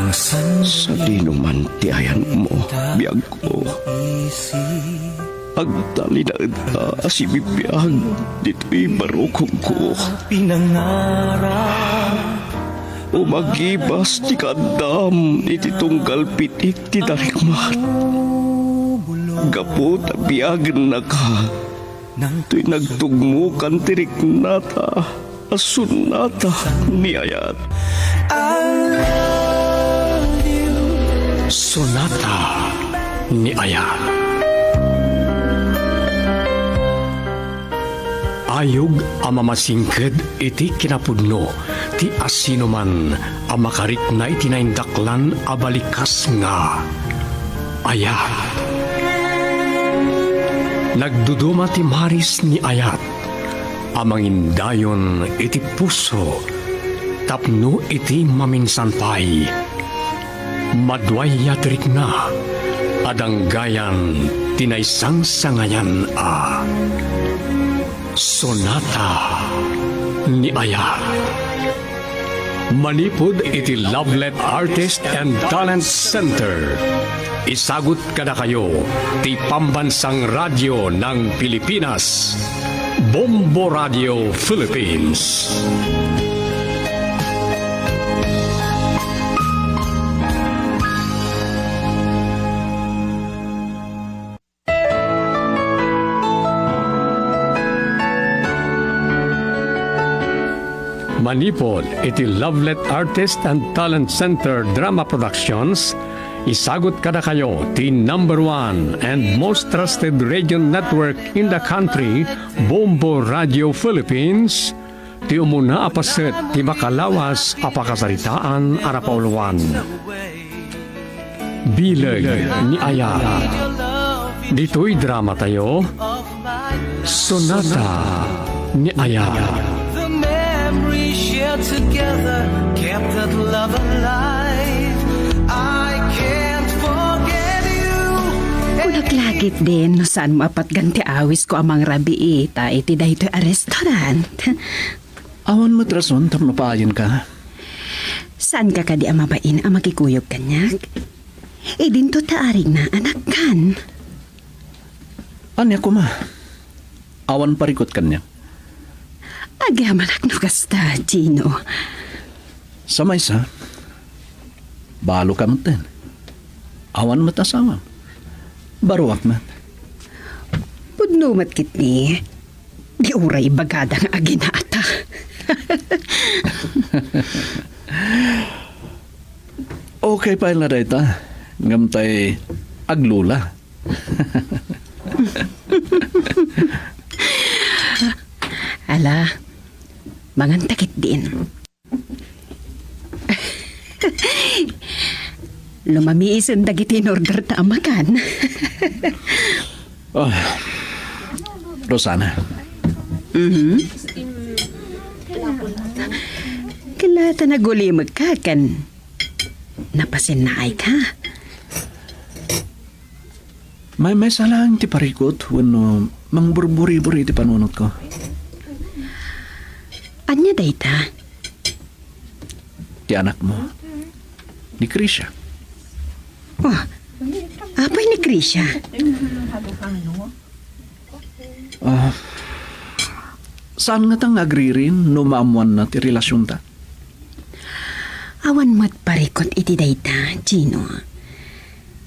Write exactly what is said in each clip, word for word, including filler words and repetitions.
Sadinoman ti ayanmo, biagko. Agtalinaedka a sibibiag ditoy barukongko. Umagibas ti kaaddam iti tunggal pitik ti darikmat. Gapu ta biagennaka, toy nagtugmokan ti riknata a sonata ni ayat. Sonata ni ayat. Ayog a mamasingked iti kinapudno ti asinoman a makarikna iti naindaklan a balikas nga ayat. Nagduduma ti maris ni ayat a mangindayon iti puso tapno iti maminsan pay, maduayat rikna a danggayan ti naisangsangayan a sonata ni ayat. Manipud iti Lovelet Artist and Talent Center, isagut kadakayo ti Pambansang Radyo ng Pilipinas, Bombo Radio Philippines. Manipud iti Lovelet Artist and Talent Center Drama Productions, isagut kadakayo ti number one and most trusted radio network in the country, Bombo Radio Philippines, ti umuna a paset ti makalawas a pakasaritaan a napauluan. Bileg ni Ayat. Ditoy drama tayo, Sonata ni Ayat. The memories shared together kept that love alive. I can't forget you. Kunak la ketdin no saan mo a patgan ti awisko a mangrabii ta iti daytoy a restaurant. Awan met rason tapno paayenka. Saanka kadi a mabain a makikuyog kaniak? Idinto ta arigna a nakkan. Ania koma? Awan parikut kaniak. Agyamanak no kasta, Gino. Sa maysa, baloka metten. Awan met asawam. Baruak met. Pudno met ketdi. Di uray ibagada nga aginata. Okay pay la dayta, ngem tay aglula. Ala, manganta ketdin. Lumamiisen dagiti in-order ta a makan. Ah, Rosana. Mhm. Kala ta nagulimekka ken napasennaayka. Maymaysa laeng ti parikut wenno mangburburibur iti panunotko. Ania dayta? Ti anakmo, ni Krisha. Oh, apay ni Krisha? Ah, saan ngata nga agririn no maammoanna ti relasionta? Awan met parikut iti dayta, Gino.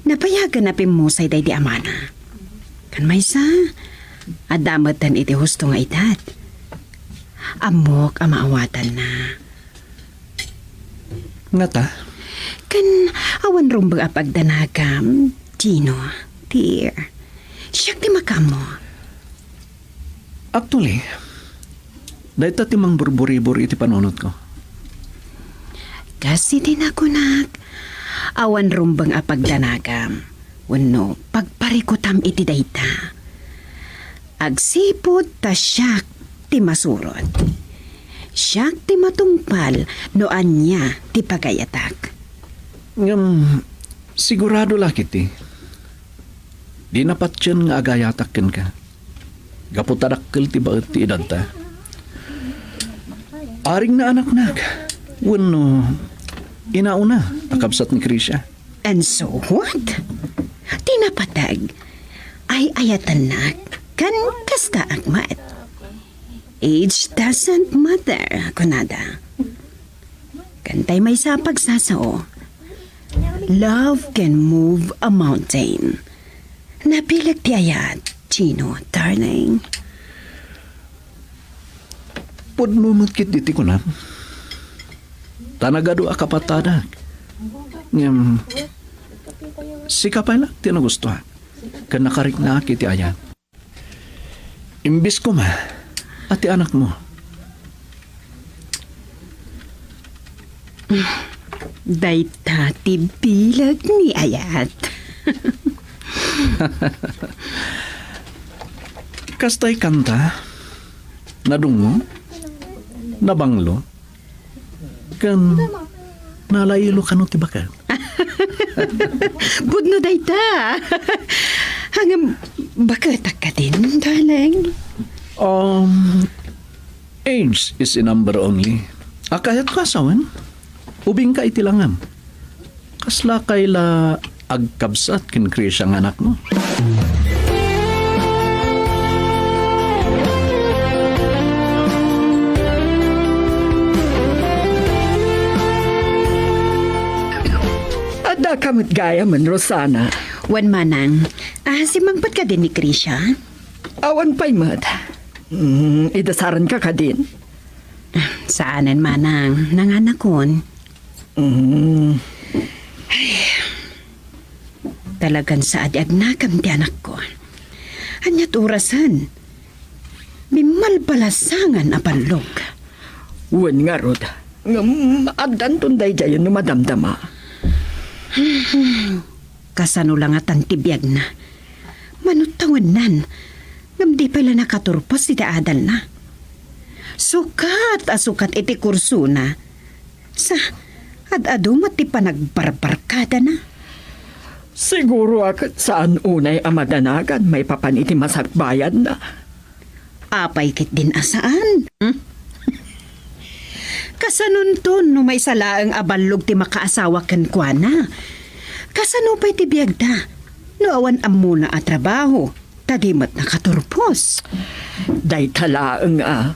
Nabayagen a pimmusay daydi amana. Ken maysa, adda metten iti husto nga edad. Ammok a maawatanna. Ngata? Ken awan rumbeng a pagdanagam, Gino, dear. Siak ti makaammo. Actually, dayta ti mangburburibur iti panunotko. Kas iti nakunak, awan rumbeng a pagdanagam wenno pagparikutam iti dayta. Agsipud ta siak ti masurot. Siak ti matungpal no ania ti pagayatak. Ngem, sigurado la ketdi, dina patien nga agayatak kenka. Gapu ta dakkel ti baet ti edadta. Arigna anaknak, wenno Inauna a kabsat ni Krisha. And so what? Ti napateg, ay-ayatennak, ken kastaak met. Age doesn't matter, kunada. Ken tay maysa a pagsasao, love can move a mountain. Nabileg ti ayat, Gino, darling. Pudno met ketdi ti kunam. Ta nagadu a kapatadak. Ngem, sika pay la ti nagustuak. Ken nakariknaak iti ayat. Imbes koma a ti anakmo. Dayta ti bileg ni ayat. Kastay kanta, nadungngo, nabanglo, ken nalailo kano ti baket. Pudno dayta. Ngem, baketak kadin, darling. Um, age is a number only. A kayatko a sawen, ubingka iti langam. Kaslakay la agkabsat ken Krisha nga anakmo? Addaka met gayamen, Rosana. Wen, manang. Ah, simmangpet kadin ni Krisha? Awan pay met. Mm, idasarenka kadin? Saanen, manang. Nanganakon. Mm. Talagan saan ti agnakam ti anakko. Ania ti orasen? Bimmalbalasangan a ballog. Wen ngarud, ngem addanton daydiayen no madamdama. Kasano la ngatan ti biagna? Mano tawennan, ngem di pay la nakaturpos iti adalna. Sukat a sukat iti kursona. Sa, ad-adu met ti panagbarbarkadana. Siguro a ket saan unay a madanagan maipapan iti masakbayadna. Apay ketdin a saan? Hmm? Kasanonton no maysa laeng a ballog ti makaasawa kenkuana? Kasano pay ti biagda no awan ammona a trabaho, ta di met nakaturpos? Dayta laeng a.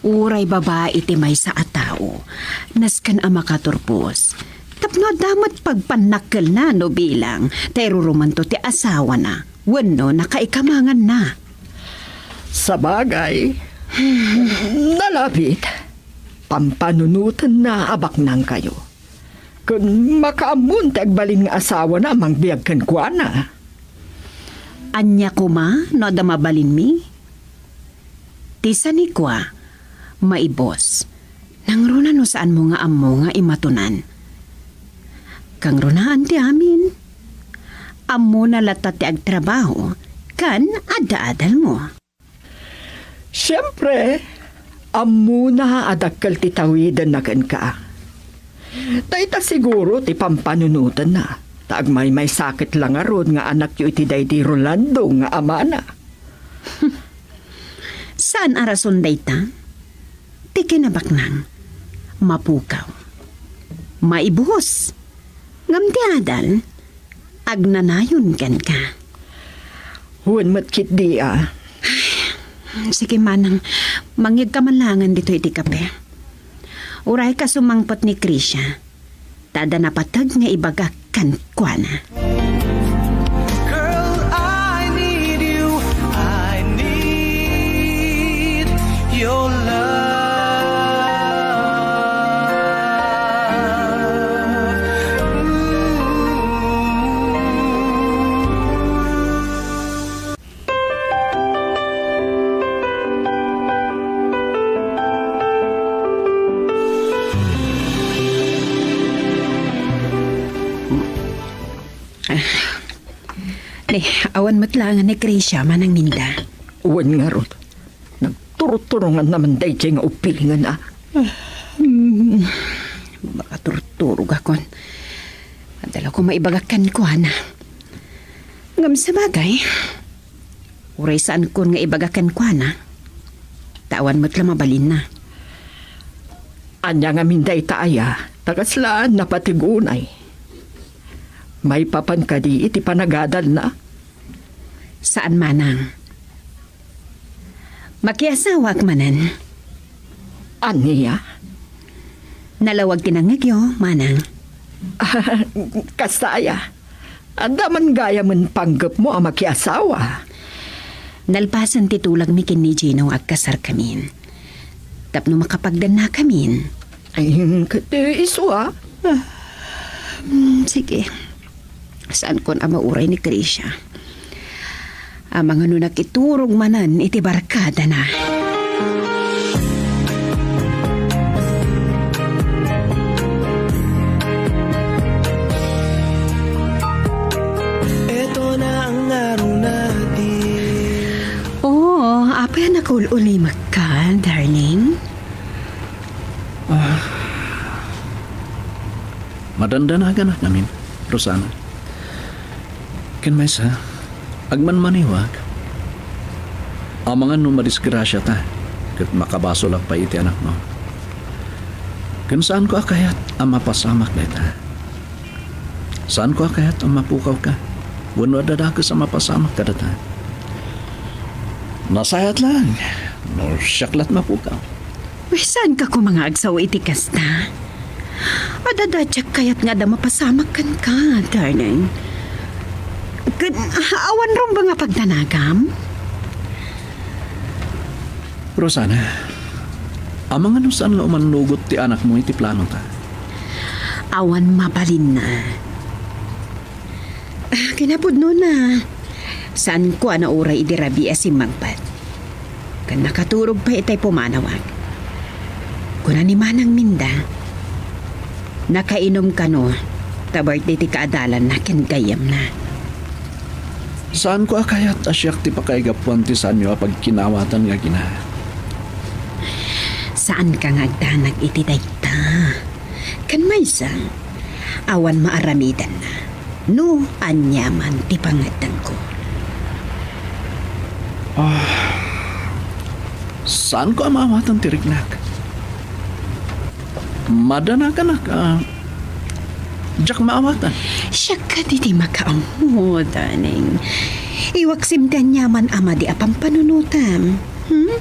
Uray babai ti maysa a tao, nasken a makaturpos, tapno adda met pagpannakkelna no bilang ta irurumanto ti asawana wenno nakaikamanganna. Sabagay, nalabit, pampanunotenna a baknangkayo. Ken makaammon ti agbalin nga asawana a mangbiag kenkuana. Ania koma no adda mabalinmi? Ti sanikua, maibos. Nangruna no saanmo nga ammo nga imatunan? Kangrunaan ti amin. Ammona latta ti agtrabaho, ken adda adalmo. Siempre, ammona a dakkel ti tawidenna kenka. Dayta siguro ti pampanunotenna, ta agmaymaysaket la ngarud nga anakyo iti daydi Rolando nga amana. Saan a rason dayta? Ti kinabaknang, mapukaw, maibus, ngem ti adal, agnanayon kenka. Wen met ketdi a. Sige, manang, mangyegka man laengen ditoy iti kape. Urayka sumangpet ni Krisha, ta adda napateg nga ibagak kenkuana. Girl, I need you. I need your love. Ni, awan met laeng ni Krisha, Manang Minda. Wen ngarud. Nagturturongan naman daydiay nga upilingan, a. Hmm, makaturturogakon. Adda la koma ibagak kenkuana. Ngem sabagay, uray saankon nga ibagak kenkuana, ta awan met la mabalinna. Ania ngamin dayta aya? Kasla napatig unay. Maipapan kadi iti panagadalna? Saan, manang. Makiasawaak manen. Ania? Nalawag ti nangngegyo, manang. Kasta aya? Adda man gayamen panggepmo a makiasawa? Nalpasen ti tulagmi ken ni Gino nga agkasarkamin. Tapno makapagdannakamin. Ay, ket isu a. Ah, mm, sige. Saankon a mauray ni Krisha. Amangan no nakiturog manen iti barkadana. Eto na ang araw natin. Oh, apay a nakaul-ulimekka, darling? Ah, madandanaganak ngamin, Rosana. Ken maysa, agmanmaniwak. Amangan no madisgrasiata, ket makabasolak pay iti anakmo. Ken saanko a kayat a mapasamak dayta. Saanko a kayat a mapukawka, wenno adda dakes a mapasamak kadata. Nasayaat laeng no siak la't mapukaw. Uy, saanka koma nga agsao iti kasta? Adda daydiak kayat nga adda mapasamak kenka, darling. Ken, awan rumbeng a pagdanagam? Rosana, amangan no saan nga umannugot ti anakmo iti planota. Awan mabalinna. Ah, kinapudnona, saanko a nauray idi rabii a simmangpet. Ken nakaturog pay itay pumanawak. Kuna ni Manang Minda, nakainom kano ta birthday ti kaadalanna ken gayyemna. Saanko a kayat a siak ti pakaigapuan ti saanyo a pagkinawatan nga agina. Saanka nga agdanag iti dayta. Ken maysa, awan maaramidanna no aniaman ti pangngeddengko. Ah, saanko a maawatan ti riknak. Madanaganak a diak maawatan. Siak kadi ti makaammo, darling. Iwaksim ti aniaman a madi a pampanunotam. Hmm?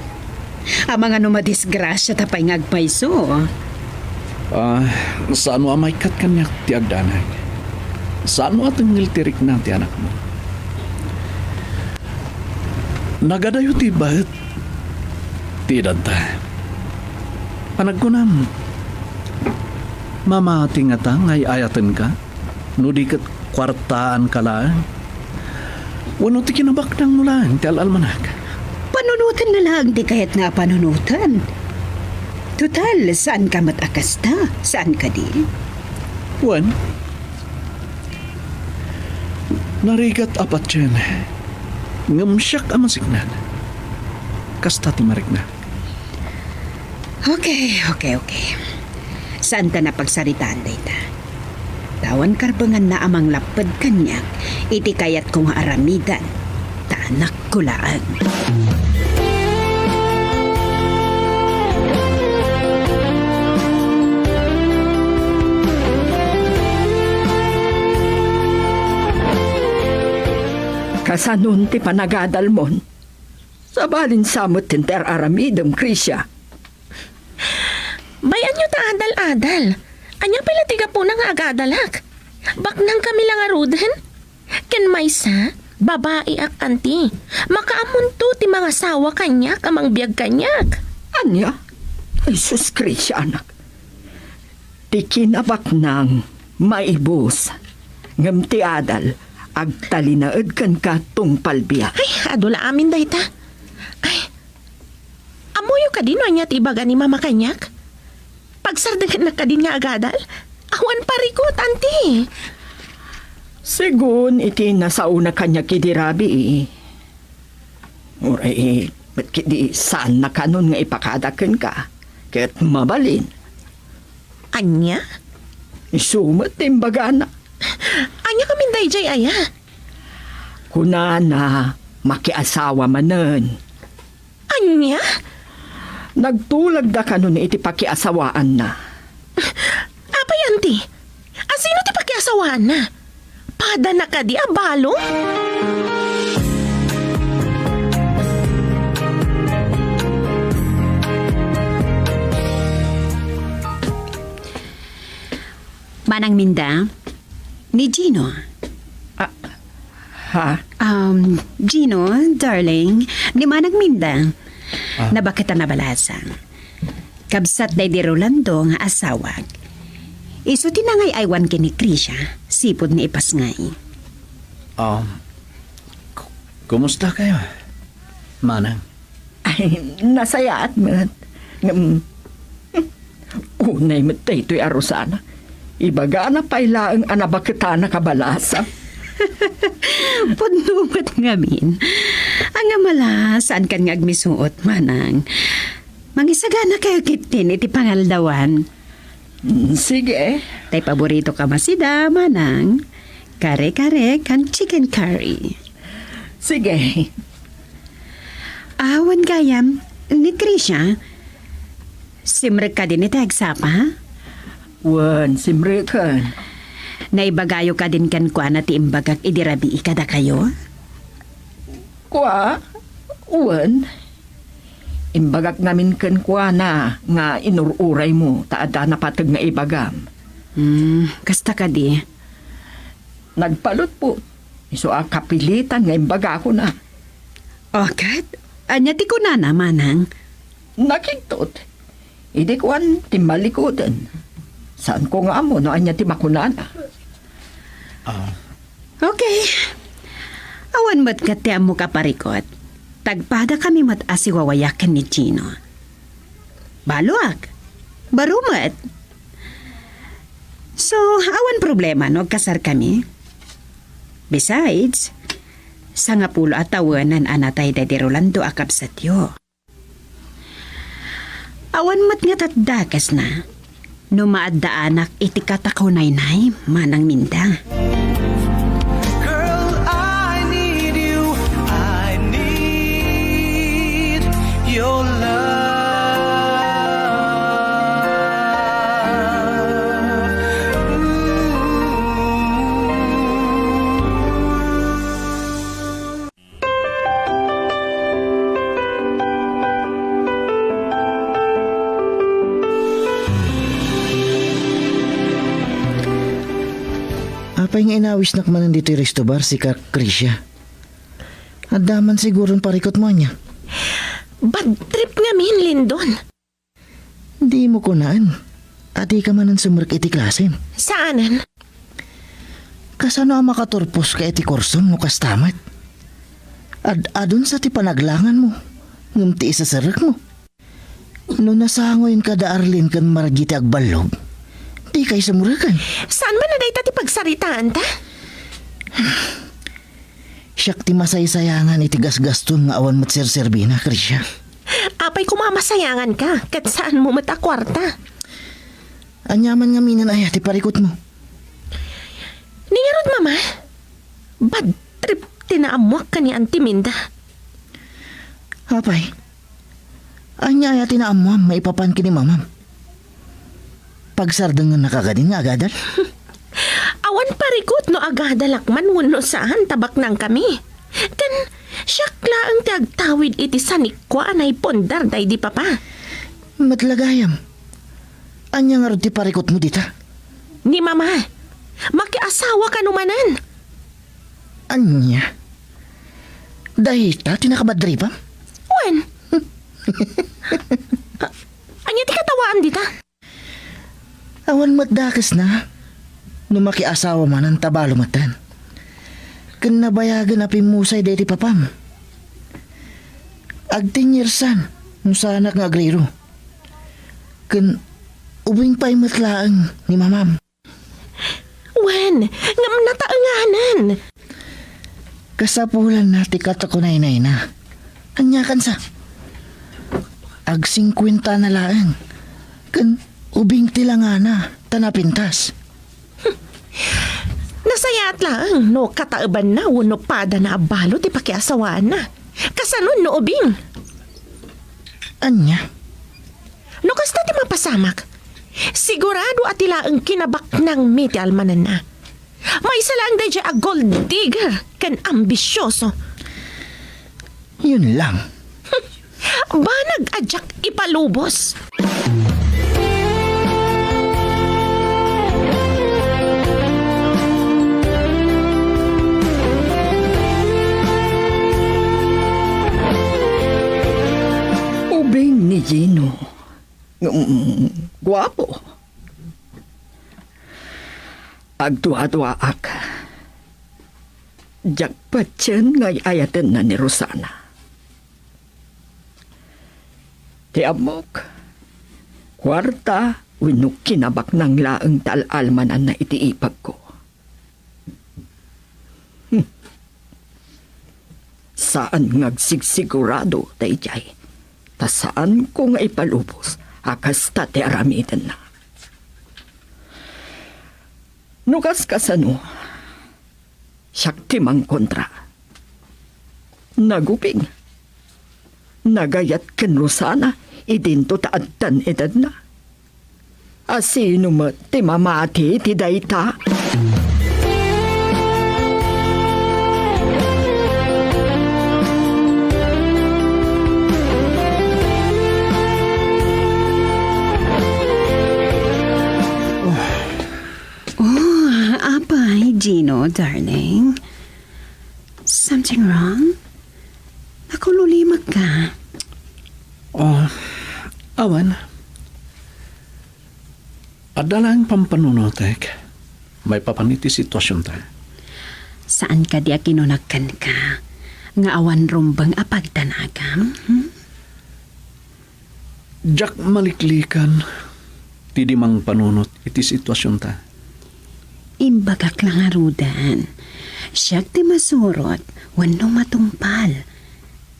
Amangan no madisgrasiata pay nga agpayso. Ah, saanmo a maikkat kaniak ti agdanag. Saanmo a tengngel ti rikna ti anakmo. Nagadayo ti baet ti edadta. Panagkunam, mamati ngata nga ay-ayatenka? No di ket kuartaanka laeng? Wenno ti kinabaknangmo laeng ti al-almanak? Panunotenna laeng ti kayatna a panunoten. Total, saanka met a kasta, saan kadi? Wen, narigat a patien, ngem siak a masiknad. Kasta ti marikna. Okay, okay, okay. Saanta a pagsaritaan dayta. Ta awan karbenganna a manglapped kaniak iti kayatko nga aramiden, ta anakko laeng. Kasanon ti panagadalmon? Sabalin sa met ti ar-aramidem, Krisha. Bay, ania ta adal-adal? Ania pay la ti gapuna nga agadalak? Baknangkami la ngaruden? Ken maysa, babaiak, anti. Makaammonto ti mangasawa kaniak a mangbiag kaniak. Ania? Ay, sus, Krisha, anak. Ti kinabaknang, maibus. Ngem ti adal, agtalinaed kenka tungpal biag. Ay, adu la amin dayta. Ay, Ammoyo kadi no ania ti ibaga ni Mama kaniak? Pagsardengennak kadin nga agadal? Awan parikut, anti. Segun iti nasaona kaniak idi rabii. Uray, met kidi saanna kanon nga ipakada kenka. Ket mabalin. Ania? Isu met ti imbagana. Ania ngamin daydiay aya? Kunana, makiasawa manen. Ania? Nagtulagda kanon iti pakiasawaanna. Apay a Ti, asino ti pakiasawaanna? Padana kadi a balo? Manang Minda, ni Gino. Ah, ha? Um, Gino, darling, ni Manang Minda. Ah. Nabaket a nabalasa. Kabsat daydi Rolando nga asawak. Isu ti nangay-aywan ken ni Krisha, sipud ni ipasngay. Um, ku-, kumusta kayo, Manang? Ay, nasayaat met. Ngem, unay met daytoy a Rosana. Ibagana pay laeng a nabaketanak a balasa. Pudno met ngamin. Ania mala, saankan nga agmisuot, Manang. Mangisagana kayo ketdin iti pangaldawan. Mm, sige. Tay paborito ka masida, Manang. Kare-kare kan chicken curry. Sige. Awan gayam, ni Krisha, simrek kadin iti agsapa? Wen, simreken. Naibagayo kadin kenkuana ti imbagak idi rabii kadakayo? Kua, wen. Imbagak ngamin kenkuana nga inur-uraymo ta adda napateg nga ibagam. Hmm, kasta kadi? Nagpalutpot. Isu a kapilitan nga imbagakona. O, ket? Ania ti kunana, Manang? Nakigtot. Idi kuan, timmalikoden. Saanko nga ammo no ania ti makunana. Ah. Okay. Awan met ket ti ammok a parikut. Tagpadakami met a siwawayak ken ni Gino. Baloak. Baro met. So, awan problema no agkasarkami. Besides, sangapulo a tawenan a natay daydi Rolando a kabsatyo. Awan met nga tatdakesna no maaddaanak iti katakunaynay, Manang Minda. Girl, I need you. I need your love. Ooh. Apay nga inawisnak manen ditoy resto bar, sika, Krisha? Adda man siguron parikutmo ania? Bad trip ngamin, Lindon. Dimo kunaan a dika manen sumrek iti klasem. Saanen? Kasano a makaturposka iti kursom no kasta met? Ad-adun sa ti panaglanganmo, ngem ti iseserekmo. No nasangoyonka da Arlene ken margi ti agballog, dikay sumreken. Saan man a dayta ti pagsaritaanta? Siak ti masaysayangan iti gasgaston nga awan met serserbina, Krisha. Apay koma a masayanganka, ket saanmo met a kuarta? Ania man ngaminen aya ti parikutmo? Ni ngarud, Mama, bad trip ti naammoak ken ni Auntie Minda. Apay, ania aya ti naammoam maipapan ken ni Mamam? Pagsardengngennaka kadin nga agadal? Awan parikut no agadalak man wenno saan ta baknangkami. Ken siak laeng ti agtawid iti sanikua a naipundar daydi Papa. Met la gayam. Ania ngarud ti parikutmo dita? Ni Mama, makiasawa kano manen. Ania? Dayta ti nakabadripam? Wen. A-, ania ti katawaam dita? Awan met dakesna no makiasawa manen ta balo metten. Ken nabayagen a pimmusay daydi Papam. Agtenyersan no saanak nga agriro. Ken ubing pay met laeng ni Mamam. Wen, ngem nataenganen. Kasapulanna ti katakunaynayna. Aniakansa? Agsingkuentana laeng. Ken ubing ti langana ta napintas. Nasayaat laeng no kataebanna wenno padana a balo ti pakiasawaanna. Kasano no ubing? Ania? No kasta ti mapasamak, Sigurado a ti laeng kinabaknangmi ti almananna. Maysa laeng daydiay a gold digger ken ambisioso. Yun lang. Banag a diak ipalubos. Ubing ni Gino. Mm, guapo. Agduaduaak. Diak patien nga ay-ayatenna ni Rosana. Ti ammok, kuarta wenno kinabaknang laeng ti al-almananna iti ipagko. Hmm. Saan nga agsigsigurado daydiay, ta saanko nga ipalubos a kasta ti aramidenna. No kas-, kasano, siak ti mangkontra. Nagubing. Nagayat ken Rosana idinto ta addan edadna. A sino met ti mamati iti dayta? Oh, apay, Gino, darling. Something wrong? Nakululimag ka? Oh, awan. Adda laeng pampanunotek maipapan iti situasionta. Saan kadi a kinunag kenka nga awan rumbeng a pagdanagam? Hmm? Diak maliklikan ti di mangpanunot iti situasionta. Imbagak la ngaruden, siak ti masurot wenno matungpal,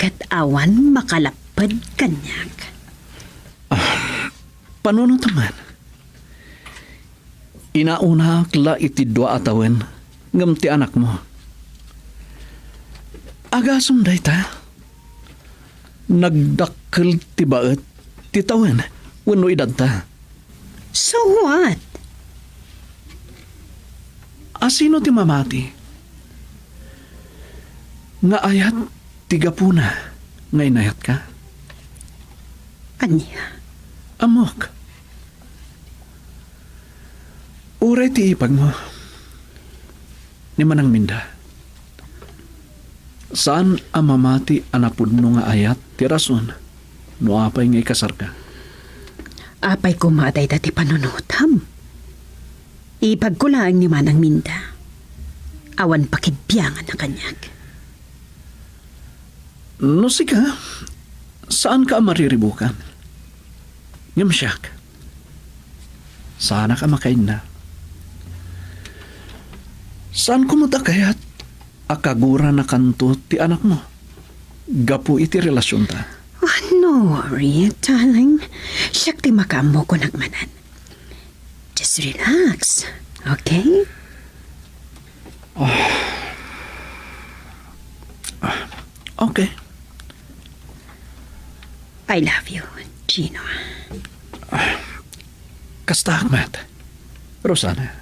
ket awan makalapped kaniak. Ah, panunotem man. Inaunaak la iti dua a tawen ngem ti anakmo. Agasem dayta, nagdakkel ti baet ti tawen wenno edadta. So what? A sino ti mamati nga ayat ti gapuna nga inayatka? Ania? Ammok. Uray ti ipagmo, ni Manang Minda, saan a mamati a napudno nga ayat ti rason no apay nga ikasarka. Apay koma a dayta ti panunotam? Ipagko laeng ni Manang Minda. Awan pakibiangan a kaniak. No sika, saanka a mariribukan. Ngem siak, saanak a makainna. Saanko met a kayat a kaguranakanto ti anakmo gapu iti relasionta. Oh, no worry, darling. Siak ti makaammo kunam manen. Just relax, okay? Ah. Ah, okay. I love you, Gino. Ah, kasta met, Rosana.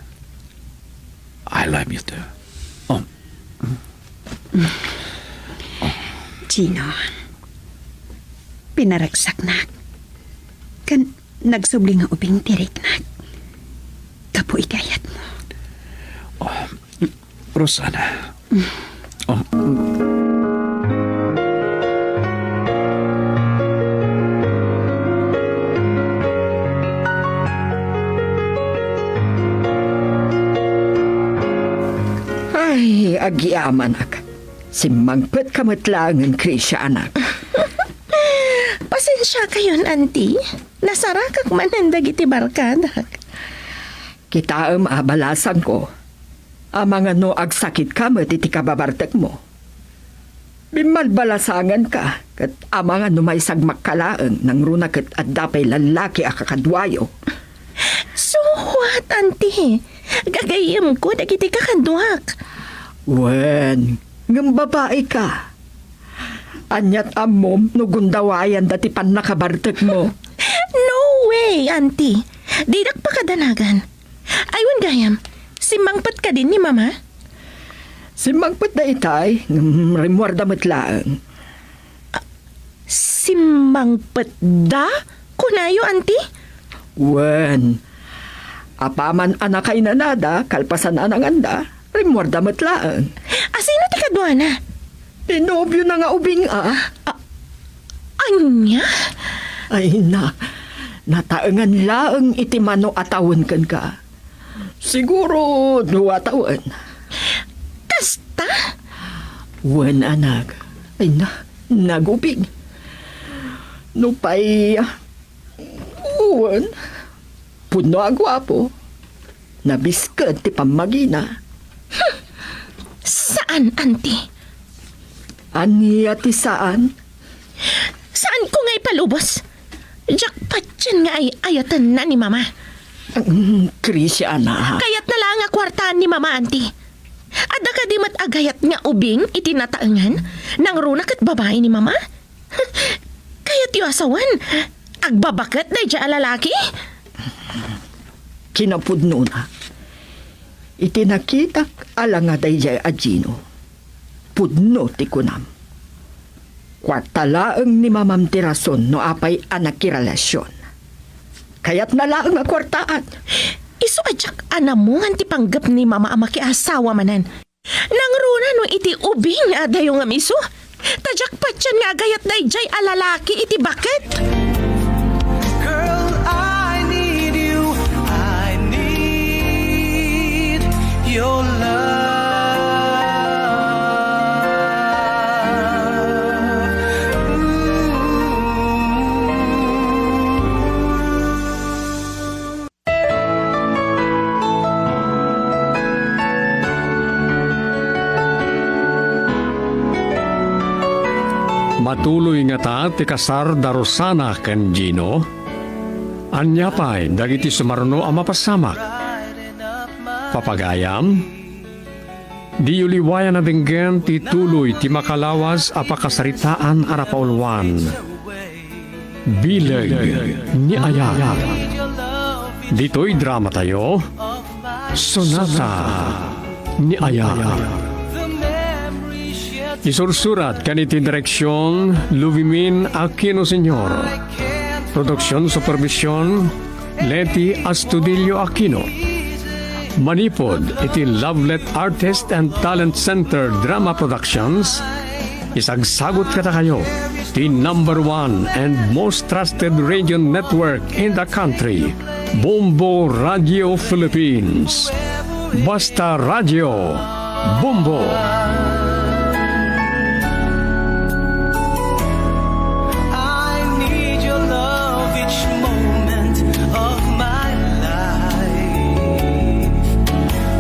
I love you too. Oh. Gino, pinaragsaknak. Ken nagsubli nga ubing ti riknak. Gapu iti ayatmo. Oh, Rosana. Oh. Ay, agyamanak. Simmangpetka met laengen, Krisha, anak. Pasensiakayon, Auntie. Nasarakak manen dagiti barkadak. Kitaem a balasangko. Amangan no agsakitka met iti kababartekmo. Bimmalbalasanganka ket amangan no maisagmakka laeng nangruna ket adda pay lallaki a kakaduayo. So what, Auntie? Gagayyemko dagiti kakaduak. Wen, ngem babaika. Aniat ammom no gundawayanda ti pannakabartekmo? No way, Auntie. Didak pakadanagan. Ay, wen gayam, simmangpet kadin ni Mama? Simmangpet da itay, ngem rimmuarda met laeng. Simmangpetda? Kunayo, Auntie? Wen, apaman a nakainanada, kalpasan a nanganda, rimmuarda met laeng. Asino ti kaduana? Ti nobiona nga ubing a. A-, ania? Ay na, nataengan laeng iti mano a tawen kenka. Siguro dua tawen. Kasta? Wen, anak. Ay na, nagubing. Nupay, wen, pudno a guapo. Nabisked ti pammagina. Hmm. Saan, Auntie? Ania ti saan? Saanko nga ipalubos? Diak patien nga ay-ayatenna ni Mama. Mm, Kristiana. Kayatna laeng a kuartaan ni Mama, Auntie. Adda kadi met agayat nga ubing iti nataengan? Nangruna ket babai ni Mama? Kayatyo a sawen, agbabaket daydiay a lalaki? Kinapudnona, iti nakitak a langa daydiay a Gino, pudno ti kunam. Kuarta laeng ni Mamam ti rason no apay a nakirelasion. Kayatna laeng a kuartaan. Isu a diak a namungan ti panggep ni Mama a makiasawa manen. Nangruna no iti ubing a adayo ngem isu. Ta diak patien nga agayat daydiay a lalaki iti baket. Girl, I need you. I need your love. Ooh. Matuloy ngata ti kasar da Rosana ken Gino? Ania pay dagiti sumaruno a mapasamak? Papagayam, diyo liwayan a denggen ti tuloy ti makalawas a pakasaritaan a napauluan. Bileg ni Ayat. Ditoy dramatayo, Sonata ni Ayat. Isursurat ken iti direksion, Luvimin Aquino Senior. Produksion supervision, Leti Astudillo Aquino. Manipud iti Lovelet Artist and Talent Center Drama Productions, isagsagut kadakayo ti number one and most trusted radio network in the country, Bombo Radio Philippines. Basta Radio, Bombo. I need your love each moment of my life.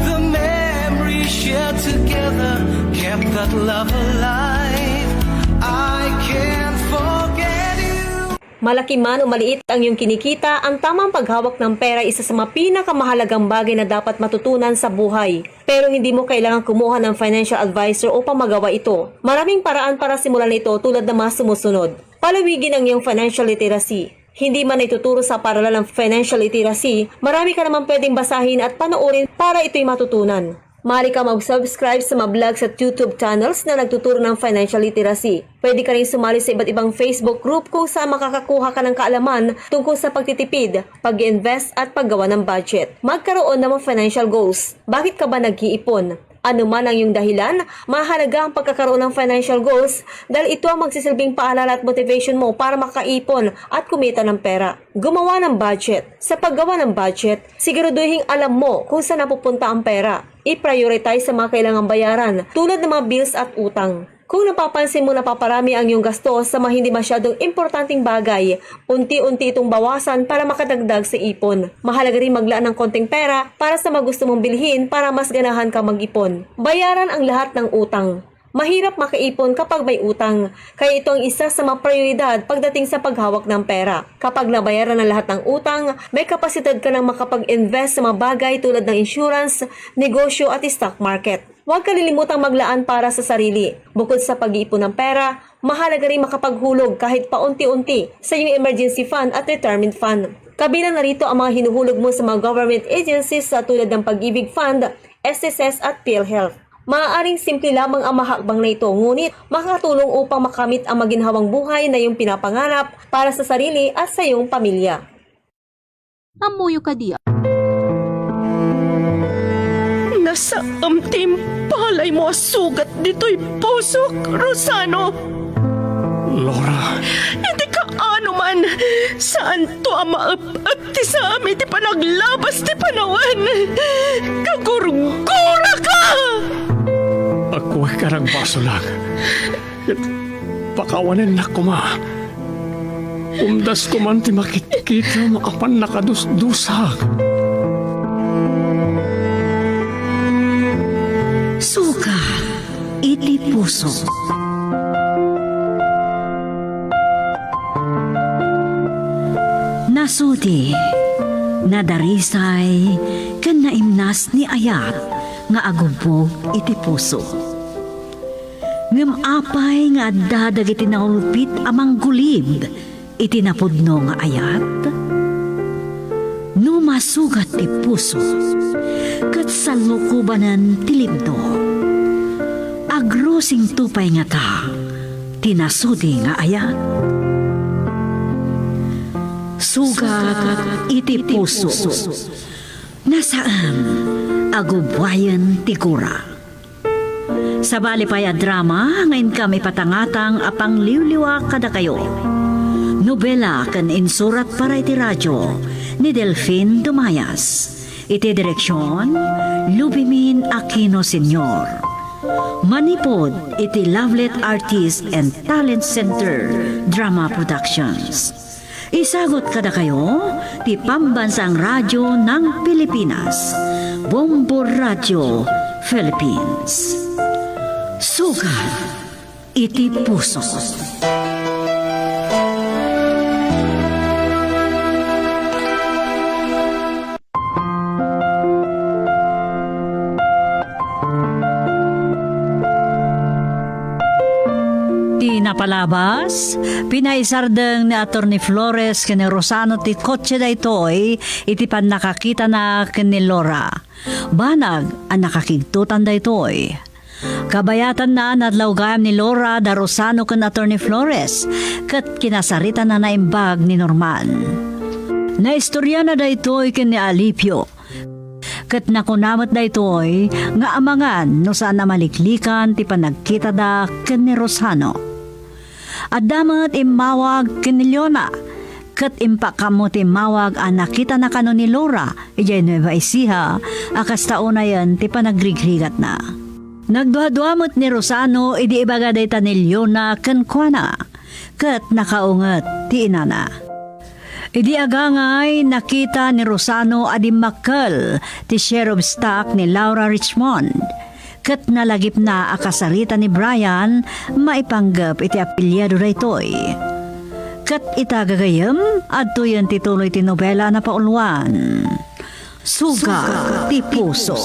The memories shared together kept that love alive. I can't forget you. Malaki man o maliit ang iyong kinikita, ang tamang paghawak ng pera ay isa sa mga pinakamahalagang bagay na dapat matutunan sa buhay. Pero hindi mo kailangan kumuha ng financial advisor upang magawa ito. Maraming paraan para simulan ito, tulad ng mga sumusunod. Palawigin ang iyong financial literacy. Hindi man ituturo sa paaralan ang financial literacy, marami ka naman pwedeng basahin at panoorin para ito'y matutunan. Maaari ka mag-subscribe sa mga vlogs at YouTube channels na nagtuturo ng financial literacy. Pwede ka rin sumali sa iba't ibang Facebook group kung saan makakakuha ka ng kaalaman tungkol sa pagtitipid, pag-invest at paggawa ng budget. Magkaroon ng mga financial goals. Bakit ka ba nag-iipon? Ano man ang iyong dahilan, mahalaga ang pagkakaroon ng financial goals dahil ito ang magsisilbing paalala at motivation mo para makaipon at kumita ng pera. Gumawa ng budget. Sa paggawa ng budget, siguraduhing alam mo kung saan napupunta ang pera. I-prioritize sa mga kailangang bayaran, tulad ng mga bills at utang. Kung napapansin mo napaparami ang iyong gasto sa mga hindi masyadong importanteng bagay, unti-unti itong bawasan para makadagdag sa ipon. Mahalaga rin maglaan ng konting pera para sa mga gusto mong bilhin para mas ganahan ka mag-ipon. Bayaran ang lahat ng utang. Mahirap makaipon kapag may utang, kaya ito ang isa sa mga prioridad pagdating sa paghawak ng pera. Kapag nabayaran ang lahat ng utang, may kapasidad ka nang makapag-invest sa mga bagay tulad ng insurance, negosyo at stock market. Huwag kalilimutang maglaan para sa sarili. Bukod sa pag-iipon ng pera, mahalaga rin makapaghulog kahit paunti-unti sa iyong emergency fund at retirement fund. Kabilang na rito ang mga hinuhulog mo sa mga government agencies sa tulad ng Pag-ibig Fund, S S S at PhilHealth. Maaaring simple lamang ang mahakbang na ito, ngunit makakatulong upang makamit ang maginhawang buhay na iyong pinapangarap para sa sarili at sa iyong pamilya. Ammoyo kadi a? Nasaem ti impalaymo a sugat ditoy pusok, Rosano. Laura. Iti kaano man, saanto a maep-ep ti saam iti panaglabas ti panawen. Kagurguraka! Agkuek a nagbasolak. Ket pakawanennak koma. Umdasko man ti makitkitam a pannakadusdusak. Sugat iti puso. Nasudi, nadarisay, ken naimnas ni ayat nga agubbog iti puso. Ngem apay nga adda dagiti naulpit a manggulib iti napudno nga ayat? No masugat ti puso ket sallukobanen ti libno, agrusingto pay ngata ti nasudi nga ayat? Sugat iti puso. Nasaem a gubbuayen ti gura. Sabali pay a drama nga inkam ipatangatang a pangliwliwa kadakayo. Nobela ken insurat para iti radio ni Delfin Dumayas. Iti direksion, Lubimin Aquino Senior. Manipud iti Lovelet Artist and Talent Center Drama Productions. Isagut kadakayo ti Pambansang Radyo ng Pilipinas, Bombo Radio Philippines. Sugat iti puso. Ti napalabas, pinaisardeng ni Attorney Flores ken ni Rosano ti kotse daytoy iti pannakakitana ken ni Laura. Banag a nakakigtotan daytoy. Kabayatanna, nadlaw gayam ni Laura da Rosano ken Attorney Flores, ket kinasaritana naimbag ni Norman. Naistoriana daytoy ken ni Alipio, ket nakuna met daytoy nga amangan no saan a maliklikan ti panagkitada ken ni Rosano. Adda met immawag ken ni Leona, ket impakammo ti immawag a nakitana kano ni Laura idiay Nueva Ecija a kasta unayen ti panagrigrigatna. Nagduadua met ni Rosano idi ibaga dayta ni Leona kenkuana, ket nakaunget ti inana. Idi agangay, nakita ni Rosano a dimmakkel ti share of stock ni Laura Richmond, ket nalagipna a kasarita ni Brian maipanggep iti apelyado daytoy. Ket ita gagayyem, adtoyen ti tuloy ti nobela a napauluan. Sugat ti puso.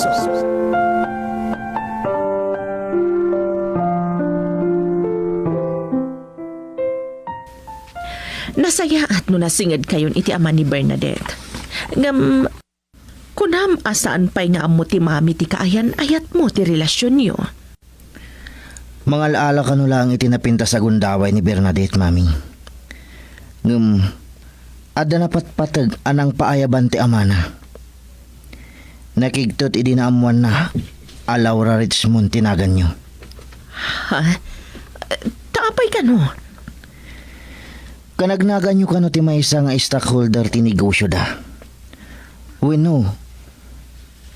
Nasayaat no nasingedkayon iti ama ni Bernadette. Ngem, kunam a saan pay nga ammo ti mami ti kaayan-ayatmo ti relasionyo. Mangal-ala kano laeng iti napintas a gundaway ni Bernadette, mami. Ngem, adda napatpateg a nangpaayaban ti amana. Nakigtot idi naammoanna a Laura Richmond ti naganyo. Ha? Ta apay kano? Kanagnaganyo kano ti maysa nga stockholder ti negosyoda. Wenno,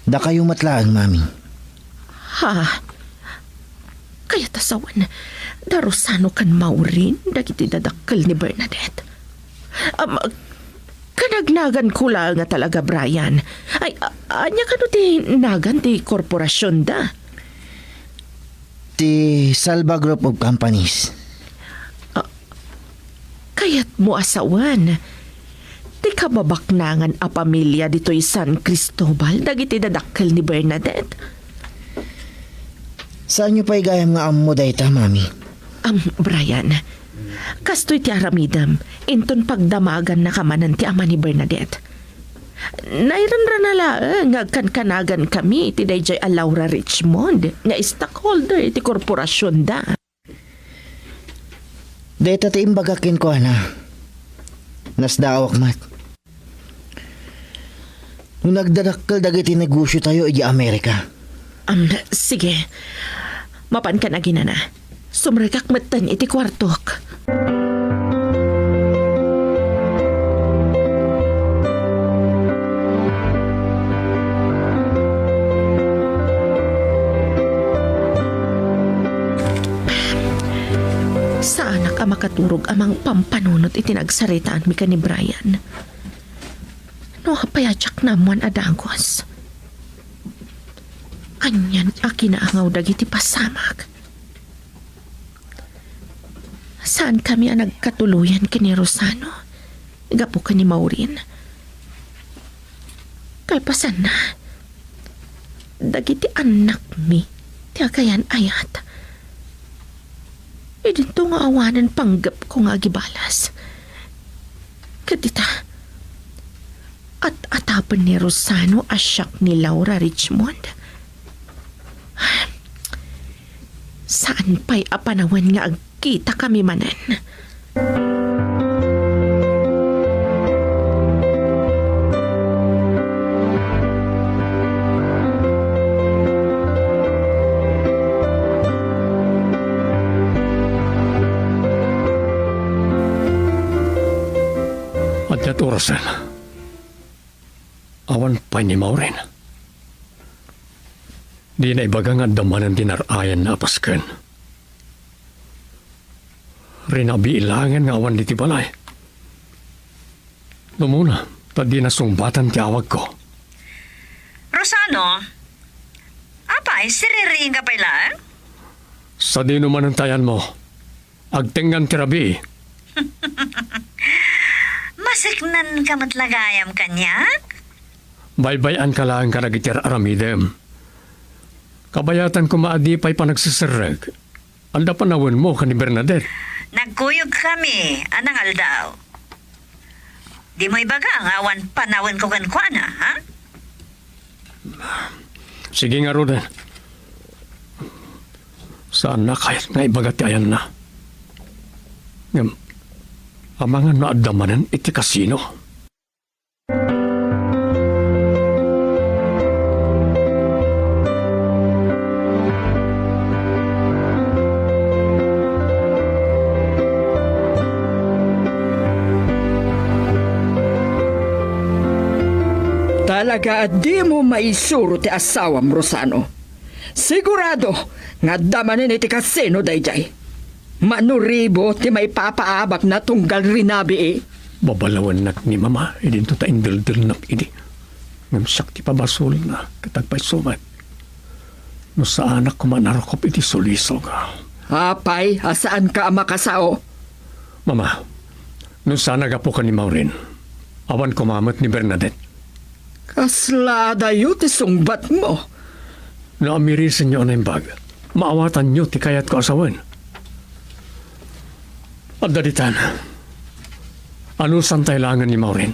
dakayo met laeng, mami. Ha? Kayat a sawen, da Rosano ken Maureen dagiti dadakkel ni Bernadette. Am, kanagnaganko laeng a talaga, Brian. Ay, a-, ania kano ti nagan ti korporasionda? Ti Salva Group of Companies. Ah, kayatmo a sawen ti kababaknangan a pamilia ditoy San Cristobal dagiti dadakkel ni Bernadette? Saanyo pay gayam nga ammo dayta, Mami? Am, Brian, kastoy ti aramidem, inton pagdamagannaka manen ti ama ni Bernadette. Nairanrana laeng nga agkankanagankami iti daydiay a Laura Richmond nga stockholder iti korporasionda. Dayta ti imbagak kenkuana. Nasdaawak met no nagdadakkel dagiti negosiotayo idiay Amerika. Am, sige. Mapankan aginana. Sumrekak metten iti kuartok. Saanak a makaturog a mangpampanunot iti nagsaritaanmi ken ni Brian. No apay a diak naammoan a dagus? Anian a kinaangaw dagiti pasamak? Saankami a nagkatuloyan ken ni Rosano gapu ken ni Maureen. Kalpasanna, dagiti annakmi ti agayan-ayat. Idinto nga awanen panggepko nga agibalas. Ket ita, at-atapen ni Rosano a siak ni Laura Richmond. Saan pay a panawen nga agkitakami manen. Ania ti orasen? Awan pay ni Maureen. Dina ibaga nga adda manen ti nar-ayanna a pasken. Rinabii laengen nga awan ditoy balay. Umuna, ta dina sungbatan ti awagko. Rosano, apay, siririingka pay laeng? Sadino manen ti ayanmo? Agtengngan ti rabii. Maseknanka met la gayam kaniak? Baybay-anka laeng kadagiti ar-aramidem. Kabayatan koma a di pay panagseserrek. Adda panawenmo ken ni Bernadette? Nagkuyogkami a nangaldaw. Dimo ibaga nga awan panawenko kenkuana, ha? Sige ngaruden. Saanna kayat nga ibaga ti ayanna. Ngem, amangan no adda manen iti kasino. Talaga a dimo maisuro ti asawam, Rosano. Sigurado nga adda manen iti kasino daydiay. Mano ribu ti maipapaabakna tunggal rinabii. Babalawennak ni Mama idinto ta indeldelnak idi. Ngem siak ti pabasolna ket agpayso met. No saanak koma a narukop iti sulisog. Apay a saanka a makasao? Mama, no saan a gapu ken ni Maureen, awan koma met ni Bernadette. Kasla adayo ti sungbatmo. No amirisenyo a naimbag, maawatanyo ti kayatko a sawen. Adda ditan. Anusantay laengen ni Maureen.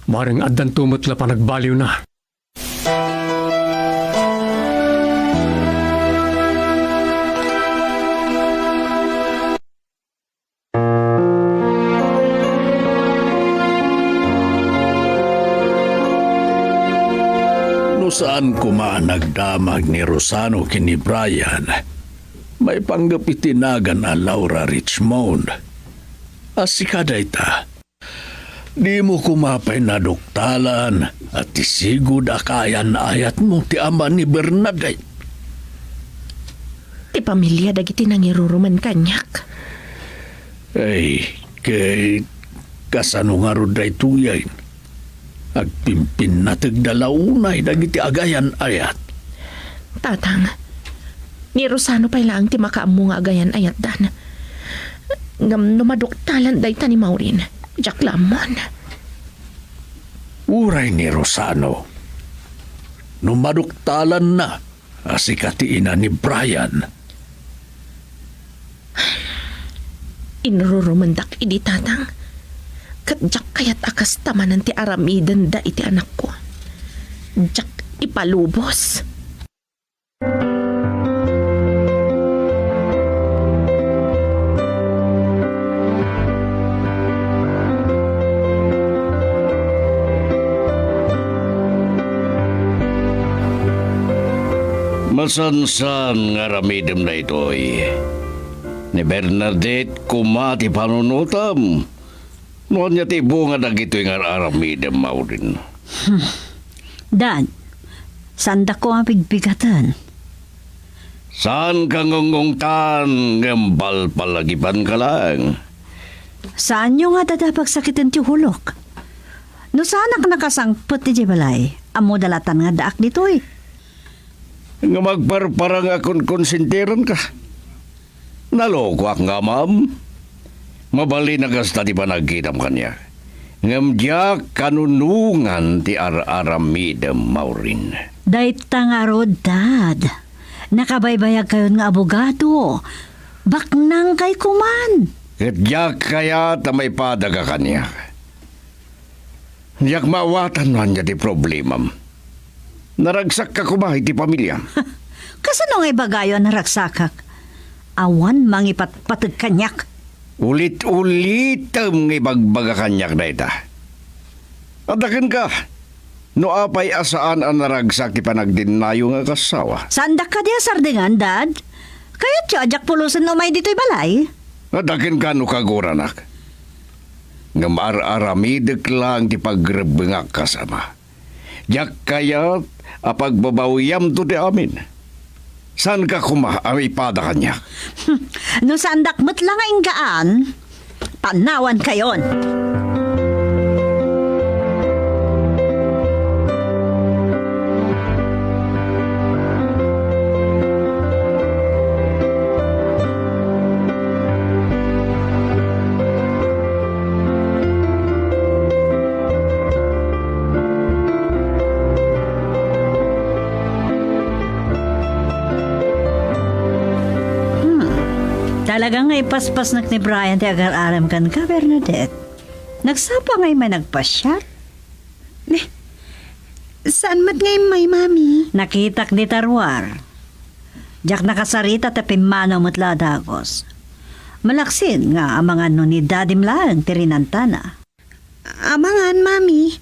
Bareng addanto met la panagbaliwna. No saan koma a nagdamag ni Rosano ken ni Brian, maipanggep iti nagan a Laura Richmond. A sika dayta, dimo koma pay naduktalan a ti sigud a kaayan-ayatmo ti ama ni Bernadette. Ti pamilia dagiti nangiruruman kaniak. Ay, ket kasano ngarud daytoyen? Agpimpinnategda la unay dagiti agayan-ayat. Tatang, ni Rosano pay laeng ti makaammo nga agayan-ayatdan. Ngem no maduktalan dayta ni Maureen, diak la ammon. Uray ni Rosano, no maduktalanna, a sika ti ina ni Brian. Inrurumendak idi, Tatang, ket diak kayat a kasta manen ti aramidenda iti anakko. Diak ipalubos. Masansan nga aramidem daytoy. Ni Bernadette koma ti panunotem. No ania ti bunga dagitoy nga aramidem, Maureen? Hmm. Dad, saandak koma pigpigaten. Saanka ngungngungtan, ngem palpalagipanka laeng. Saanyo nga adda pagsakiten ti ulok? No saanak nakasangpet idiay balay, ammoda laeng nga addaak ditoy. Ngem agparparang a konkonsintirenka. Nalokoak nga amam. Mabalin a kasta ti panagkitam kaniak. Ngem diak kanunongan ti ar-aramidem, Maureen. Dayta ngarud, Dad. Nakabaybayagkayon nga abogado. Baknangkay koman. Ket diak kayat a maipadaka kaniak. Diak maawatan no ania ti problemam. Naragsakka koma iti pamiliam. Kasano nga ibagayo a naragsakak? Awan mangipatpateg kaniak. Ulit-ulitem nga ibagbaga kaniak dayta. Adda kenka, no apay a saan a naragsak ti panagdennayo nga agasawa? Saandak kadi a sardengan, Dad? Kayatyo a diak pulosen umay ditoy balay? Adda kenka no kaguranak. Ngem ar-aramidek laeng ti pagrebbengak kas ama. Diak kayat a pagbabawiamto ti amin. Saanka koma a maipada kaniak? No saandak met la nga inggaan, panawankayon. Hmm. Talaga nga ipaspasnek ni Brian ti agar-arem kenka, Bernadette. Nagsapa ngay may nagpasiar? Ne, saan met nga immay, Mami? Nakitak dita ruar. Diak nakasarita ta pimmanaw met la a dagus. Malaksid nga amangan no ni Dadim laeng ti rinantana. Amangan, Mami.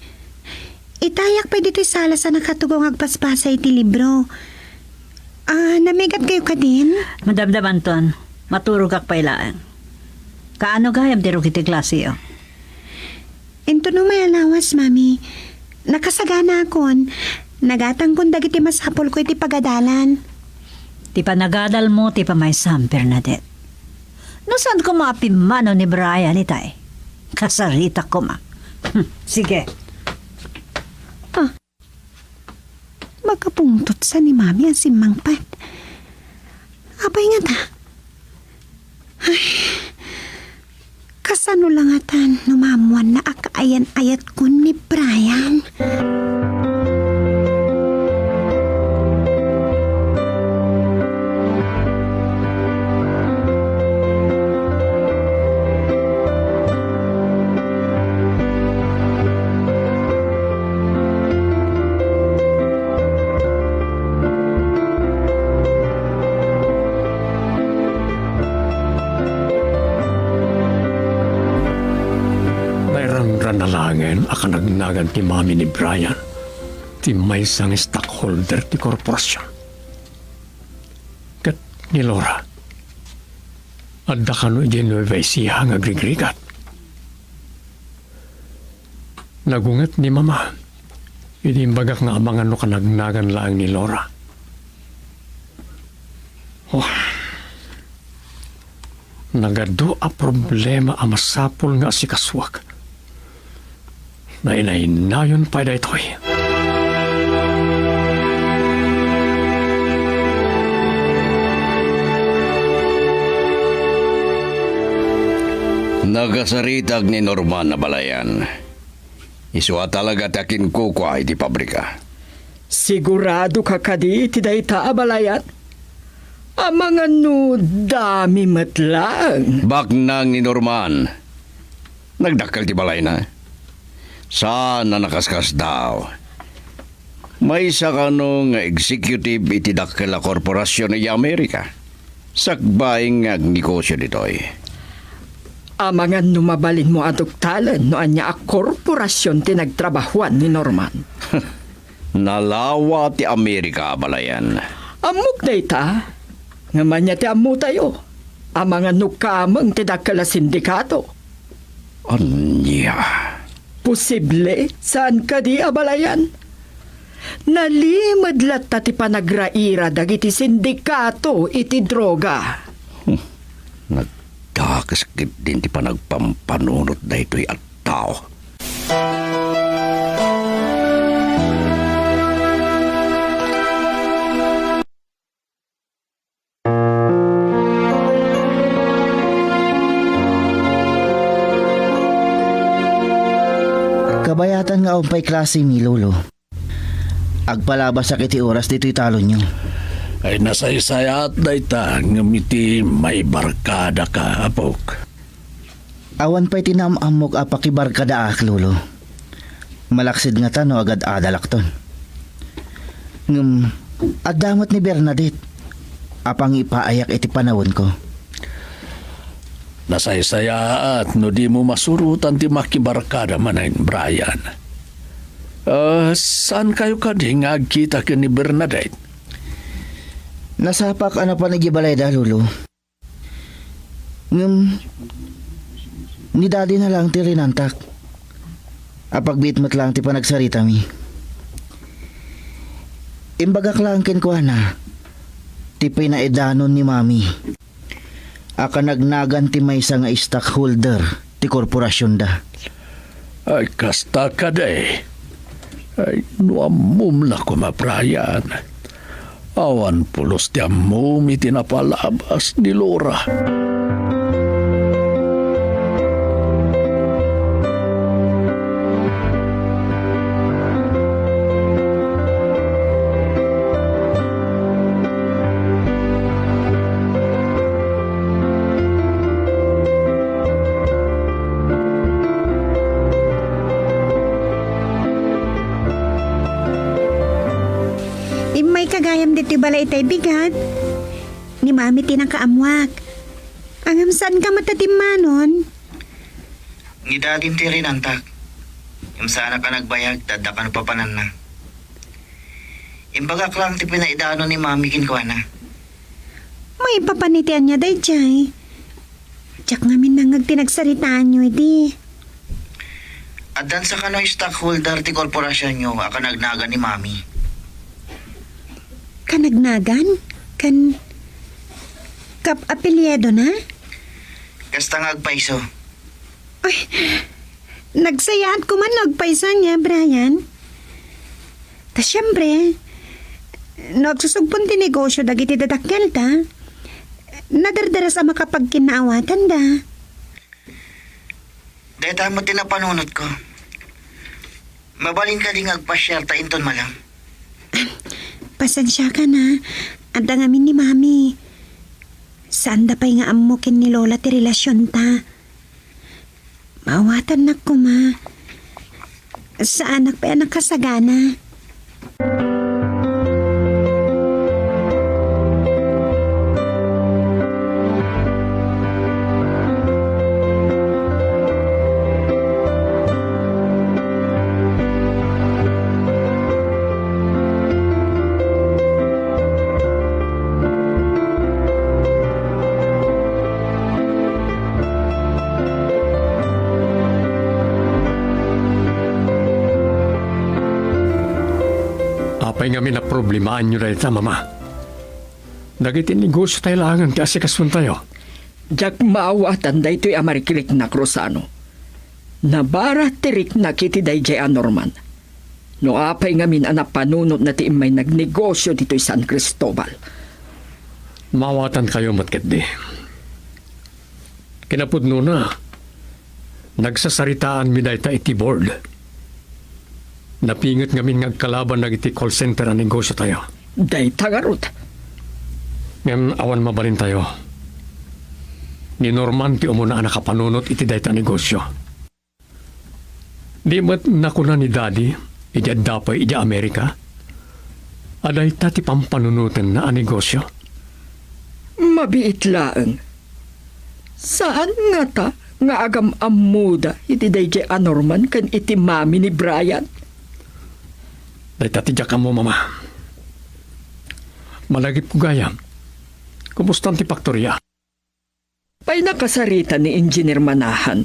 Itayak pay ditoy sala sa nakatugaw nga agbasbasa iti libro. Ah, namigatkayo kadin? Madamdamanton, maturogak pay laeng. Kaano gayam ti rugi ti klaseyo? Intono may alawas, Mami. Nakasaganaakon. Nagatangkon dagiti masapulko iti pagadalan. Ti panagadalmo ti pamaysam, Bernadette. No saan koma a pimmanaw ni Brian itay, kasaritak koma. Hmm, sige. Ah, makapungtot sa ni Mami a simmangpet. Apay ngata? Ay, kasano la ngatan no maammuanna a kaayan-ayatkon ni Brian? Nairanran a laengen a kanagnagan ti mami ni Brian, ti maysa nga stockholder ti korporasion. Ket ni Laura, adda kano idiay Nueva Ecija nga agrigrigat. Nagunget ni Mama idi imbagak nga amangan no kanagnagan laeng ni Laura. Oh. Nagadu a problema a masapul nga asikasuak. Nainaynayon pay daytoy. Nakasaritak ni Norman a balayan. Isu a talaga ti akinkukua iti pabrika. Sigurado ka kadi iti dayta a balayan? Amangan no dami met laeng. Baknang ni Norman. Nagdakkel ti balayna. Saan a nakaskasdaaw. Maysa kano nga executive iti dakkel a korporasion iti Amerika. Sakbay nga agnegosio ditoy. Amangan no mabalinmo a duktalen no ania a korporasion ti nagtrabahoan ni Norman. Nalawa ti Amerika a balayan. Ammok dayta, ngem ania ti ammotayo? Amangan no kameng ti dakkel a sindikato. Ania? Posible, saan kadi a balayan? Nalimed latta ti panagraira dagiti sindikato iti droga. Hmm. Nagdakes ketdin ti panagpampanunot daytoy a tao. Kabayatan nga awan pay klasemi, Lolo. Agpalabasak iti oras ditoy talonyo. Ay, nasaysayaat dayta, ngem iti maibarkadaka, apok. Awan pay ti naam-ammok a pakibarkadaak, Lolo. Malaksid ngata no agad-adalakton. Ngem, adda met ni Bernadette a pangipaayak iti panawenko. Nasaysayaat no dimo masurotan ti makibarkada manen, Brian. Ah, saan kayo kadi nga agkita ken ni Bernadette? Nasapak a napan idiay balayda, Lolo. Ngem, ni Daddy na lang ti rinantak. Apagbiit met lang ti panagsaritami. Imbagak lang kenkuana ti pinaidanon ni Mami a kanagnagan ti maysa nga stockholder ti korporasionda. Ay, kasta kadi. Ay, no ammom la koma, Brian. Awan pulos ti ammom iti napalabas ni Laura. Immayka gayam ditoy balay itay bigat. Ni Mami ti nakaammuak. Ngem saanka met a dimmanon? Ni Daddy ti rinantak. Ngem saanak a nagbayag ta adda kano papananna. Imbagak lang ti pinaidanon ni Mami kenkuana. Maipapan iti ania daydiay? Diak ngamin nangngeg ti nagsaritaanyo idi. Addan sa kano stockholder ti korporasionyo a kanagnagan ni Mami. Kanagnagan? Kan kap-apelyido na? Kasta nga agpayso. Ay, nagsayaat koma no agpayso ania, Brian. Ta siempre, no agsusugpon ti negosio dagiti dadakkelda, nadardaras a makapagkinnaawatanda. Dayta met ti napanunotko. Mabalin kadi nga agpasiarta inton malem? Pasensiakan a. Adda ngamin ni Mami. Saanda pay nga ammo ken ni Lola ti relasionta. Maawatannak koma. Saanak pay a nakasagana. Apay ngamin a problemaanyo dayta, Mama? Dagiti negosio tayo laengen ti asikasuntayo. Diak maawatan daytoy a marikiriknak, Rosano. Nabarat ti riknak iti daydiay a Norman. No apay ngamin a napanunotna ti immay nagnegosio ditoy San Cristobal? Maawatankayo met ketdi. Kinapudnona, nagsasaritaanmi dayta iti board. Napinget ngamin nga agkalaban dagiti call center a negosiotayo. Dayta ngarud. Ngem awan mabalintayo. Ni Norman ti umuna a nakapanunot iti dayta a negosio. Di met nakuna ni Daddy, idi adda pay idiay Amerika, a dayta ti pampanunotenna a negosio? Mabiit laeng. Saan ngata nga agam-ammoda iti daydiay a Norman ken iti mami ni Brian? Dayta ti diak ammo, Mama. Malagipko gayam. Kumustan ti faktoria? Pay nakasarita ni Engineer Manahan.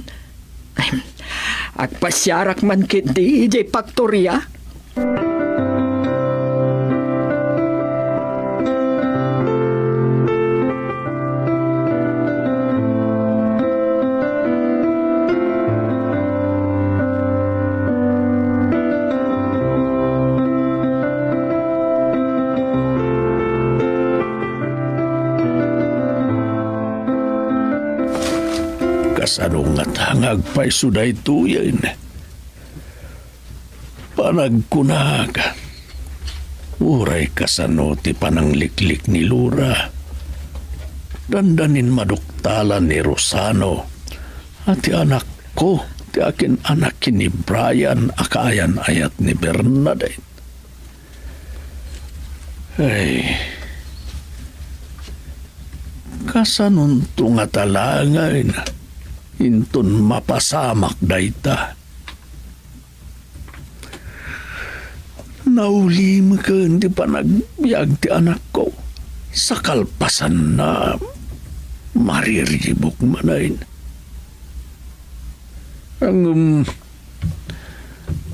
Agpasiarak man ketdi idiay faktoria. Kasano ngata nga agpayso daytoyen? Panagkunak, uray kasano ti panangliklik ni Lora, dandanin maduktalan ni Rosano a ti anakko ti akin-anak ken ni Brian a kaayan-ayat ni Bernadette. Ay, kasanonto ngata laengen inton mapasamak dayta? Naulimeken ti panagbiag ti anakko. Sa kalpasanna, mariribuk manen. Ngem,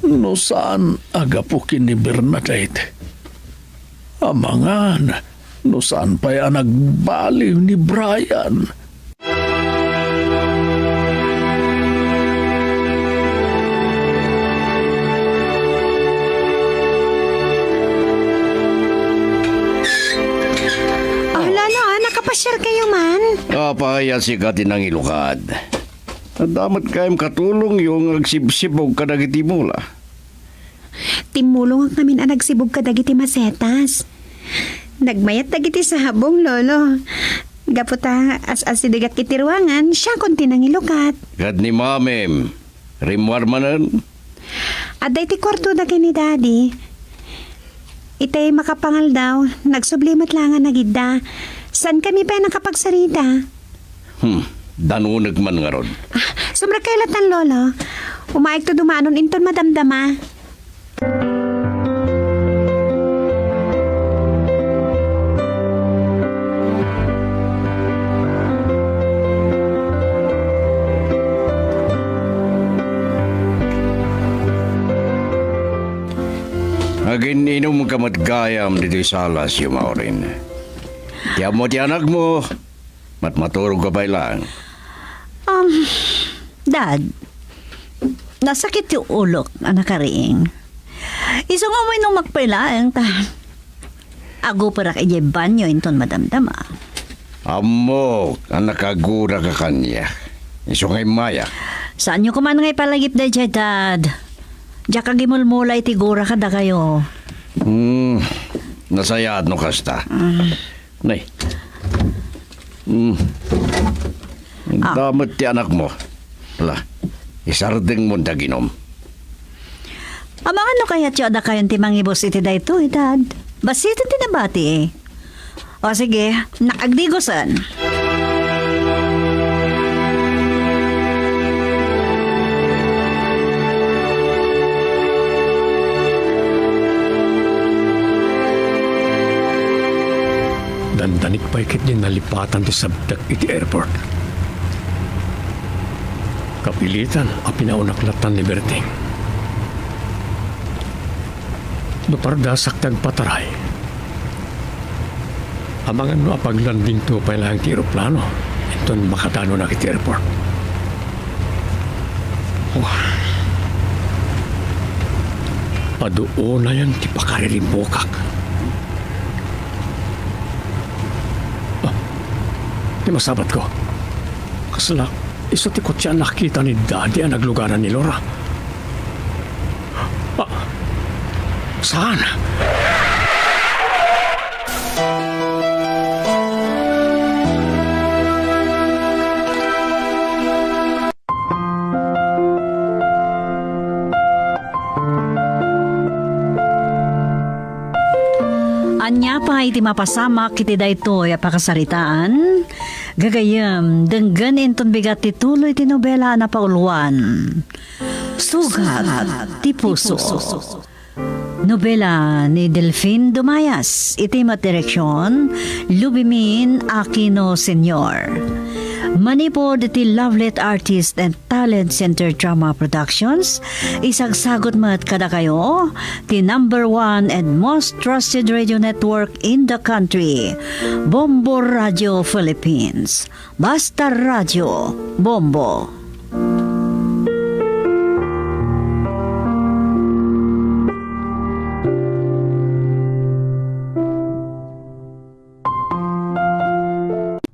no saan a gapu ken ni Bernadette, amangan no saan pay a nagbaliw ni Brian. Ah, Lolo, ah, nakapasiar kayo man? Apay a sika ti nangilukad? Adda met gayam katulongyo nga agsibsibug kadagiti mula. Timmulongak ngamin a nagsibug kadagiti masetas. Nagmayat dagiti sabong, Lolo. Gapu ta as-asidegak iti ruangan, siakon ti nangilukat. Ket ni Mamim, rimmuar manen? Adda iti kuartoda ken ni Daddy. Itay makapangaldaw, nagsubli met la nga nagidda. Saankami pay a nakapagsarita. Hmm, danunek man ngarud. Ah, sumrekkayo latan, Lolo. Umayegto dumanon inton madamdama. Agin-inumka met gayam ditoy salasyo, Maureen. Ti ammo ti anakmo, matmaturogka pay laeng. Um, Dad, nasakit ti ulok a nakariing. Isu nga uminumak pay laeng ta aguperak idiay banyo inton madamdama. Ammok a nakaguraka kaniak. Isu nga immayak. Saanyo koma nga ipalagip daydiay, Dad. Diak agimulmula iti gura kadakayo. Hmm, nasayaat no kasta. Mm. Nay. Mm. Ah. Damet ti anakmo. Ala, isardengmon ti aginom. Amangan no kayatyo a dakayon ti mangibus iti daytoy, Dad. Basiten ti nabati. O sige, nakaagdigosen. Dandanik pay ketdi nalipatan ti sabtek iti airport. Kapilitan a pinaawnak latan ni Berting. No pardasak ti agpataray, amangan no apaglandingto pay laeng ti eroplano inton makadanonak iti airport. Oh. Paduonayen ti pakaririmmukak. Ah, ti masabatko. Kasla, isu ti kotse a nakita ni Daddy a nagluganan ni Laura. Ah, Saan? Ania pay ti mapasamak iti daytoy a pakasaritaan? Gagayyem, denggen inton bigat ti tuloy ti nobela a napauluan, Sugat ti Puso. Nobela ni Delfin Dumayas, iti met direksion, Lubimin Aquino Senior. Manipud iti Lovelet Artist and Talent Center Drama Productions, isagsagut met kadakayo ti number one and most trusted radio network in the country, Bombo Radio Philippines. Basta Radio Bombo.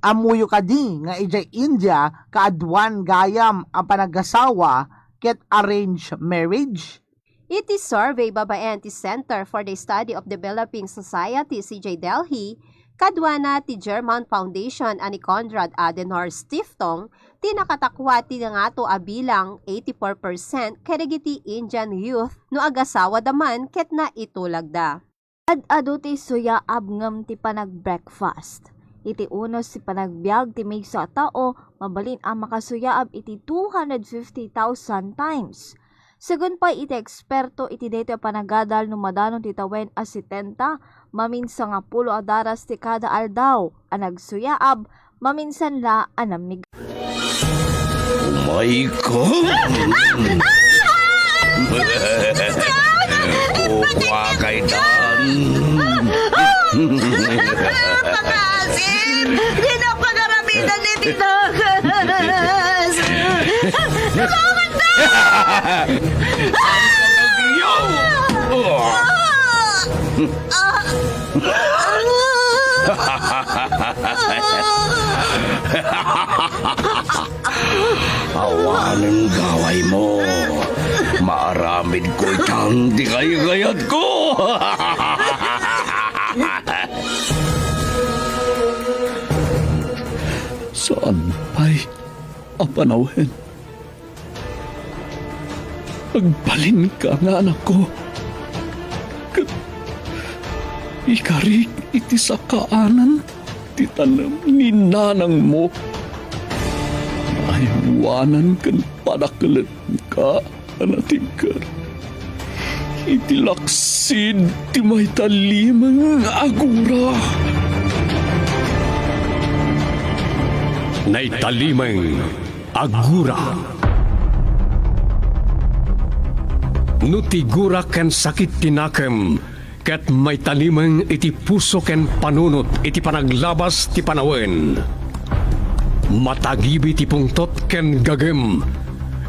Ammoyo kadi nga idiay India kaaduan gayam a panagasawa ket arranged marriage? Iti survey babaen ti Center for the Study of Developing Society, C J Delhi, kaduana ti German Foundation a ni Konrad Adenauer Stiftung, ti nakatakwa ti nangato a bilang, eighty-four percent, kadagiti Indian youth no agasawada man ket naitulagda. Ad-adu ti suyaab ngem ti panag-breakfast. Iti unos ti panagbiag ti maysa a tao, mabalin a makasuyaab iti two hundred fifty thousand times. Segun pay iti eksperto, iti daytoy a panagadal no madanon ti tawen a setenta, maminsangapulo a daras ti kada aldaw a nagsuyaab, maminsan la a namig- Oh my God! Kukuha kay Dan! Pakasin! Di na pagaramidan ni Tito! Salamat na! Awanen gawaymo. Maaramidko itan ti kaykayatko. Saan pay a panawen? Agbalinka nga anakko, ket ikarik iti sakaanan ti tanem ni nanangmo. Aywanan ken padakelenka a natibker iti laksid ti maitalimeng a gura. Naitalimeng a gura. No ti gura ken sakit ti nakem ket maitalimeng iti puso ken panunot iti panaglabas ti panawen, matagibi ti pungtot ken gagem,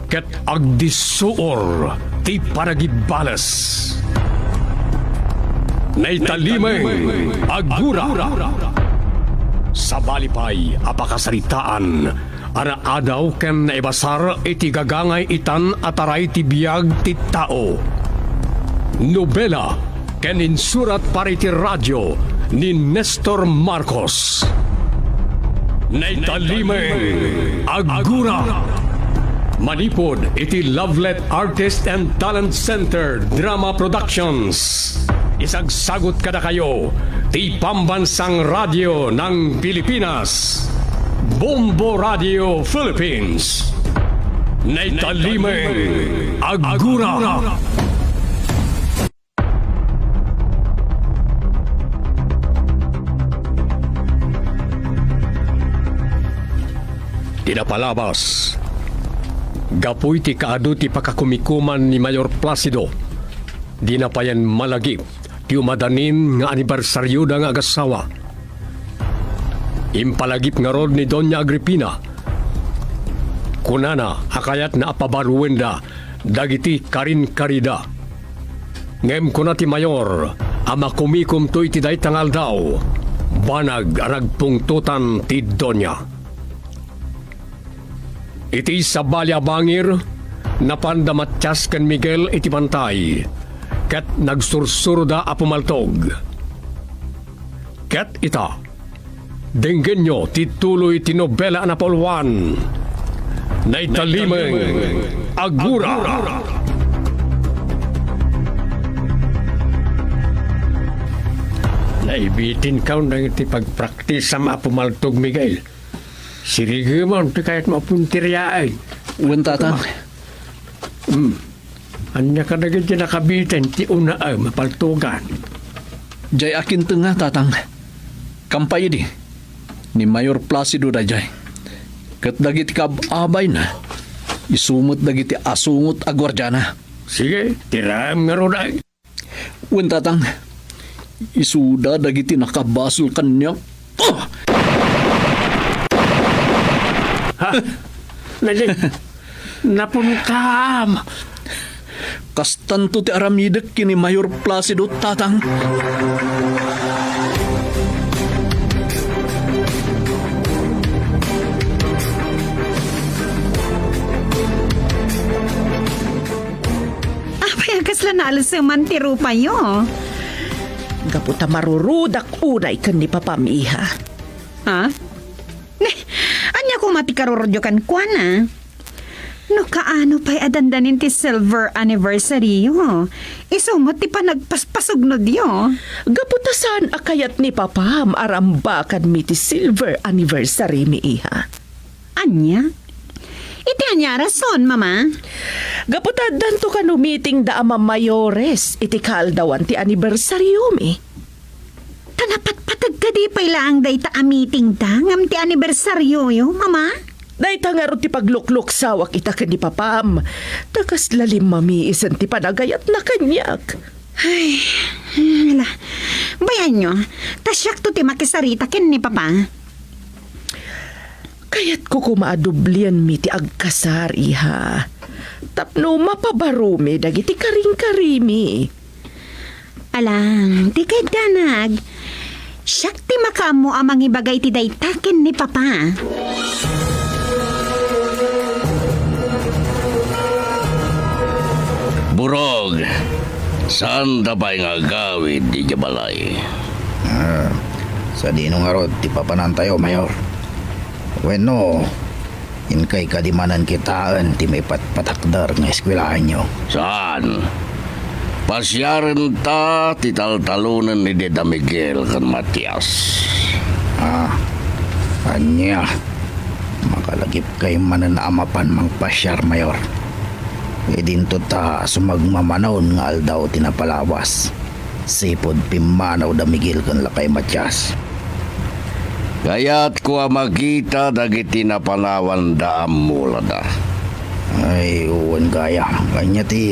ket agdissuor ti panagibbales. Naitalimeng a gura. Sabali pay a pakasaritaan a naadaw ken naibasar iti gagangay itan a taray ti biag ti tao. Nobela ken insurat para iti radio ni Nestor Marcos. Naitalimeng a gura. Manipud iti Lovelet Artist and Talent Center Drama Productions. Isagsagut kadakayo ti Pambansang Radyo ng Pilipinas, Bombo Radio Philippines. Naitalimeng a gura. Ti napalabas, gapu iti kaadu ti pakakumikuman ni Mayor Placido, dina payen malagip ti umadanin nga anibersarioda nga agasawa. Impalagip ngarud ni Doña Agripina. Kunana a kayatna a pabaruenda dagiti karinkarida. Ngem kuna ti mayor a makumikumto iti dayta nga aldaw, banag a nagpungtotan ti doña. Iti sabali a bangir, napanda Matias ken Miguel iti bantay. ket nagsursuroda a pumaltog. Ket ita, denggenyo ti tuloy ti nobela a napauluan, Naitalimeng a Gura. Naibitinkaw dagiti pagpraktisam a pumaltog, Miguel. Sirigemon ti kayatmo a punteriaen. Wen, Tatang. Hmm. Ania kadagiti nakabitin ti unaem a paltogan? Diay akintenga, Tatang. Kampay idi, ni Mayor Placido daydiay. Ket dagiti kaab-abayna, isu met dagiti asungot a guardiana. Sige, tiraem ngarud. Wen, Tatang, isuda dagiti nakabasol kaniak. Ah! Ha? Naging napuntam. Kastanto ti aramidek ken ni Mayor Placido, Tatang. Apay a kasla naaleseman ti rupayo? Gapu ta marurudak unay ken ni Papam, iha. Ha? Ne, ania koma ti karurotyo kenkuana? No kaano pay a dandanin ti silver anniversaryo, isu met ti panagpaspasugnodyo. Gapu ta saan a kayat ni Papam a rambakanmi ti silver anniversary mi, iha. Ania? Iti ania a rason, Mama? Gapu ta addanto kano meeting da a mamayores iti kaaldawan ti anniversaryomi. Ta napatpateg kadi pay laeng dayta a meeting da ngem ti anniversaryoyo, Mama? Dayta ngarud ti paglukluksaoak ita ken ni Papam. Ta kasla limmamiisen ti panagayatna kaniak. Ay, ala. Bayanyo, ta siakto ti makisarita ken ni Papa. Kayatko koma a dublienmi ti agkasar, iha. Tapno mapabaromi dagiti karingkarimi. Alang, dika iddanag. Siak ti makaammo a mangibaga iti dayta ken ni Papa. Burog, saanda pay nga agawid idiay balay. Ah, sadino ngarud ti papanantayo, Mayor? Wenno, inkay kadi manen kitaen ti maipatpatakder nga eskuelahanyo? Saan. Pasiarenta ti taltalonen ni Dida Miguel ken Matias. Ah, ania? Makalagipkay manen a mapan mangpasiar, Mayor. Idinto ta sumagmamano nga aldaw ti napalawas. Sipud pimmanaw da Miguel ken Lakay Matias. Kayatko a makita dagiti napanawanda a mulada. Ay, wen gayam. Ania ti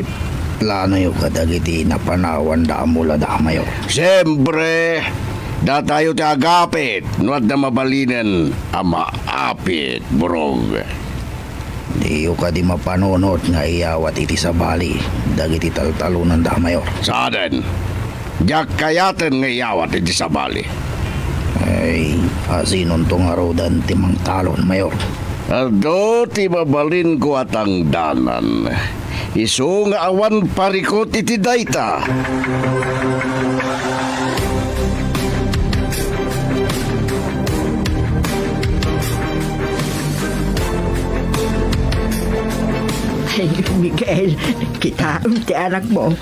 planoyo kadagiti napanawanda a mulada, Mayor? Siempre, datayo ti agapit no adda mabalinen a maapit, Burog. Diyo kadi mapanunot nga iyawat iti sabali dagiti taltalonanda, Mayor? Saanen. Diak kayaten nga iyawat iti sabali. Ay, asinonto ngaruden ti mangtalon, Mayor? Adu ti mabalinko a tangdanan. Isu nga awan parikut iti dayta. Ay, Miguel, kitaem ti anakmo.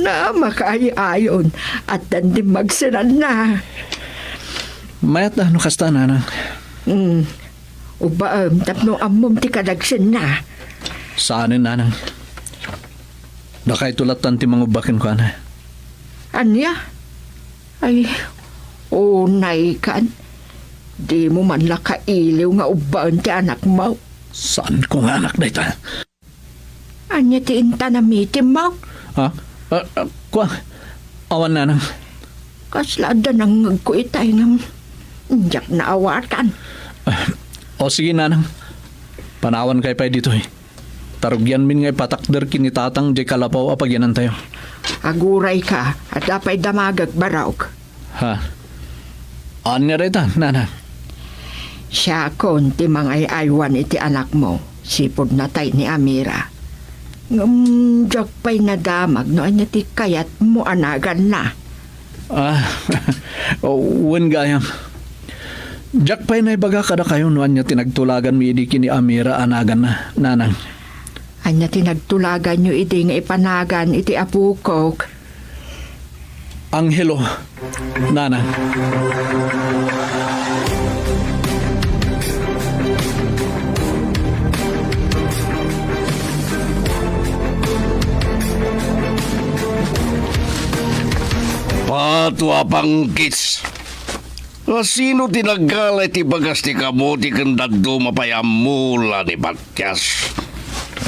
Na, makaay-ayon. Addan dimmagsenanna. Mayat a no kasta, Nanang. Mm. Ubbaem tapno ammom ti kadagsenna. Saanen, Nanang. Dakayto lattan ti mangubba kenkuana. Ania? Ay, unaykan. Dimo man la kailiw nga ubbaen ti anakmo. Saanko nga anak dayta. Ania ti inta namitimmo? Ha? Ah, ah, kua? Awan, Nanang. Kasla adda nangngegko itay ngem diak naawatan. Ah, o sige, Nanang. Panawankayo pay ditoy. Ta rugianmin nga ipatakder ken ni Tatang diay kalapaw a pagyanantayo. Agurayka, adda pay damagek, Barok. Ha? Ania dayta, Nana? Siakon ti mangay-aywan iti anakmo, sipud natay ni Amira. Ngem diak pay nadamag no ania ti kayatmo a naganna. Ah, wen gayam. Diak pay naibaga kadakayo no ania ti nagtulaganmi idi ken ni Amira a naganna, nanang. Ania ti nagtulaganyo idi nga ipanagan iti apokok? Angelo, nanang. Pato a pangkis. Sino ti nagkala iti bagas ti kamote ken dadduma pay a mula ni Matias?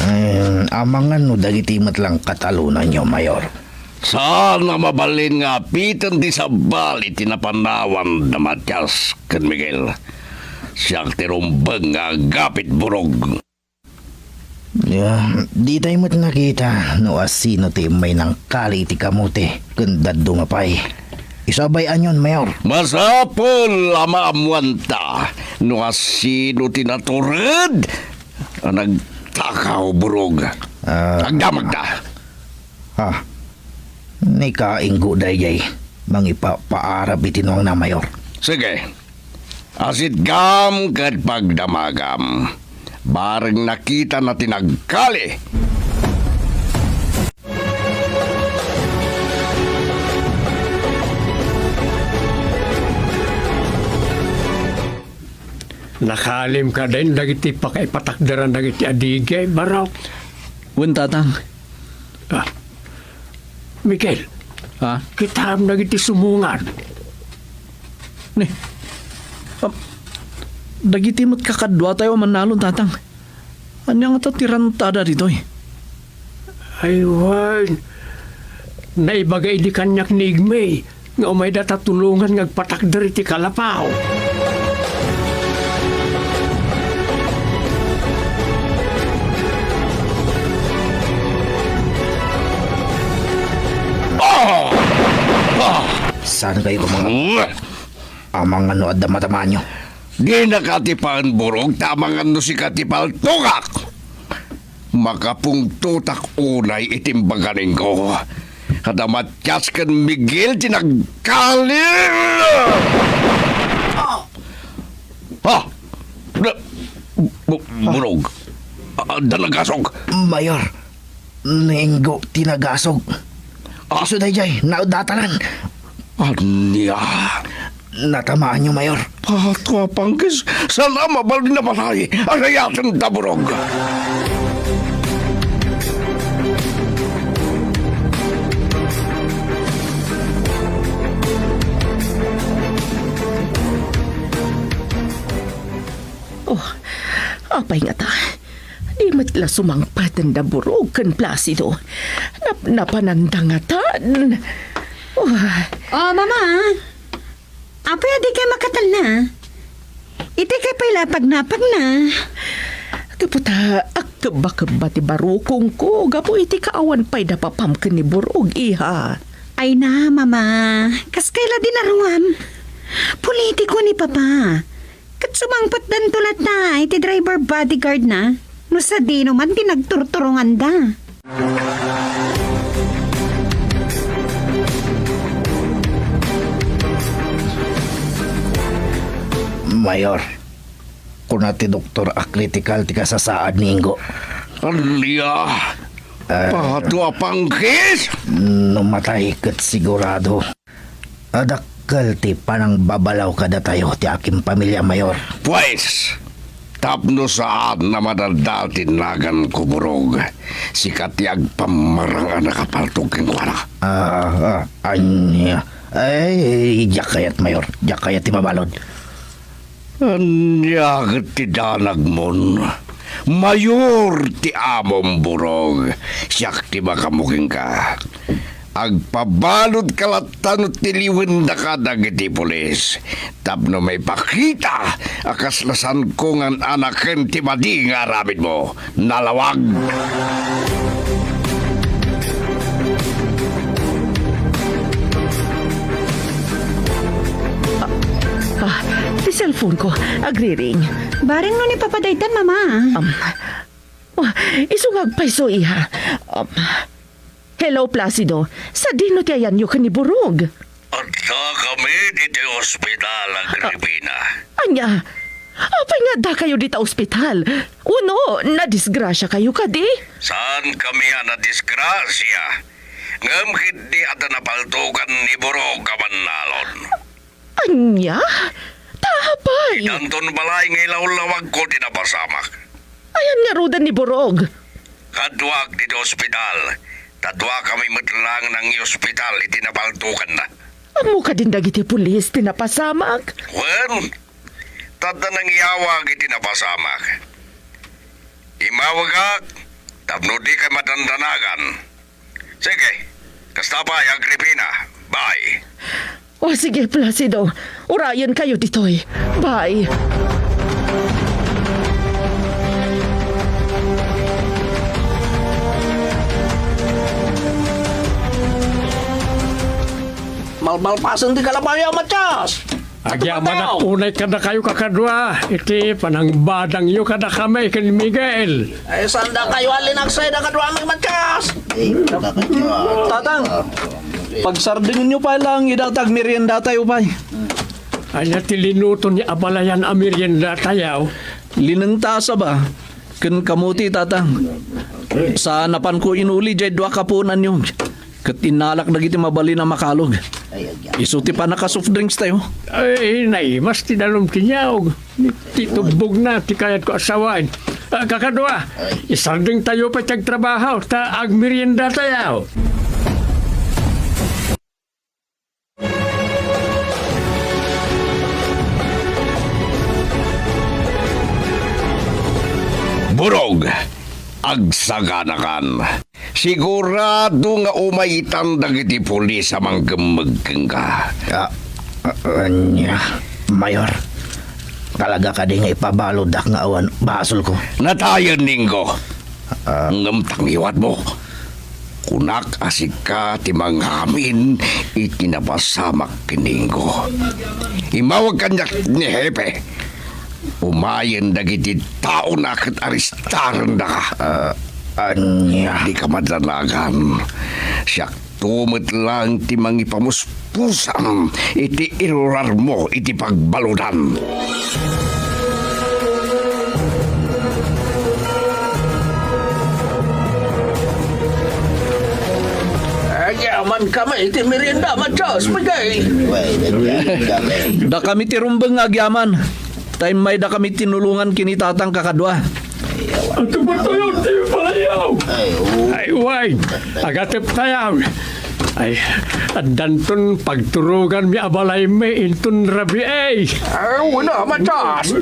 Ay, amangan no dagiti met lang katalonanyo, Mayor. Saan a mabalin nga apiten ti sabali ti napanawan da Matias ken Miguel. Siak ti rumbeng nga agapit, Burog. Ya, ditay met nakita no asino ti immay nangkali iti kamote ken dadduma pay. Isu a bay-anyon, Mayor. Masapul a maammuanta no asino ti natured a nagtakaw, Burog. Ah. Agdamagta. Ah, ni Kainggo daydiay mangipapaarap iti nuangna, Mayor. Sige. Asitgam ket pagdamagam. Bareng nakitana ti nagkali. Nakalim kadin dagiti pakaipatakderan dagiti adigi, Barok? Wen, Tatang. Ah. Miguel. Ha? Kitaem dagiti sumungan. Ni, ah, dagiti met kakaduatayo a mannalon, Tatang. Ania ngata ti rantada ditoy? Ay, wen. Naibaga idi kaniak ni Igme nga umaydata tulongan nga agpatakder iti kalapaw. Ah! Ah! Saan kayo, mga amangan no adda matamanyo? Dinaka atipaen, Burog, ta amangan no sika ti paltogak. Makapungtotak unay iti imbaga ni Inggo. Adda Matias ken Miguel ti nagkali. Ah! Bu-, Burog. Adda nagasog. Mayor, ni Inggo ti nagasog. Ah. Isu daydiay, naudatanan. Ania? Natamaanyo, Mayor. Pato a pangkis, saan a mabalin a patay. Arayaten ta, Burog. Oh, apay ngata? Di met la sumangpet da Burog ken Placido. Napnapananda ngatan. Oh. Oh, Mama. Apay a dikay makatelna? Itikay pay la a pagnapagna. Gapu ta agkebba-kebba ti barukongko gapu iti kaawan pay da papam ken ni Burog, iha. Ay na, Mama. Kaskay la dinaruam. Politiko ni Papa. Ket sumangpetdanto latta iti driver bodyguard na, no sadino man ti nagturturonganda. Mayor, kuna ti doktor a kritikal ti kasasaad ni Inggo. Ania? Eh, Pato a pangkis? No matay ket sigurado. Dakkel ti panangbabalaw kadatayo ti akinpamilia, Mayor. Pues, tapno saan a madadal ti naganko, Burog, sika ti agpammarang a nakapaltog kenkuana. Ah, ah, ania? Ay, diak kayat, Mayor. Diak kayat ti mabalud. Ania ket ti danagmon? Mayor ti amom, Burog. Siak ti makamukinka. Agpabaludka latta no tiliwendaka dagiti pulis tapno maipakita a kasla saanko nga an-anaken ti madi nga aramidmo. Nalawag! Ah, ah, ti cellphone ko, agriring. Bareng no ni Papa daytan, Mama. Um, oh, Isu nga agpayso, iha. Um, hello, Placido. Sadino ti ayanyo ken ni Burog? Adda kami ditoy ospital, Agripina. Ania? Apay nga adda kayo dita ospital? Uno, nadisgrasya kayo kadi? Saan kami a nadisgrasya? Ngem ketdi adda napaltogan ni Burog a mannalon. Ania? Ta apay? Idanton balay nga ilawlawagko ti napasamak. Ayan ngaruden ni Burog? Kaduak ditoy ospital. Ta dua kami met lang nangiospital iti napaltoganna. Ammo kadin dagiti pulis ti napasamak? Wen, ta adda nangiyawag iti napasamak. Immawagak tapno dikay madandanagan. Sige, kasta pay, Agripina. Bye. O sige, Placido. Urayen kayo ditoy. Bye. Malmalpasen ti kalabayo, Matias! Agyamanak unay kadakayo, kakadua, iti panangbadangyo kadakami ken Miguel. Ay, saan dakayo a linagsay, dakaduami, Matias? Tatang, pagsardingenyo pay lang, ida ta agmeriendatayo pay. Ania ti linuto ni abalayan a meriendatayo? Linengta a saba ken kamuti, Tatang. Sa napanko inuli diay dua kapuonanyo, ket innalak dagiti mabalin a makalog. Isu ti pannaka-soft drinks tayo. Ay, naimas ti danum ti nyaog. Ti tubbogna ti kayatko a sawen. Ah, kakadua, isardeng tayo pay ti agtrabaho, ta agmerienda tayo. Burog, agsaganakan. Sigurado nga umaytan dagiti pulis a mangkemmeg kenka. Ah, ah, ania, Mayor? Talaga kadi nga ipabaluddak nga awan basolko? Natayen, Ninggo. Ah. Ngem ta ngiwatmo. Kunak a sika ti mangamin iti napasamak ken Ninggo. Immawag kaniak ni Hepe. Umayen dagiti taona ket arestarendaka. Ah, ania? Dika madanagan. Siakto met lang ti mangipamuspusam iti irurarmo iti pagbaludan. Agyaman kami iti merienda, Matias, pigay. Dakami ti rumbeng nga agyaman. Ta immaydakami tinulongan ken ni Tatang, kakadua. Agkapatayon ti balayaw. Ay, way. Agatep tayo. Ay, addanton pagturoganmi a balaymi inton rabii. Ay, wala, Matias.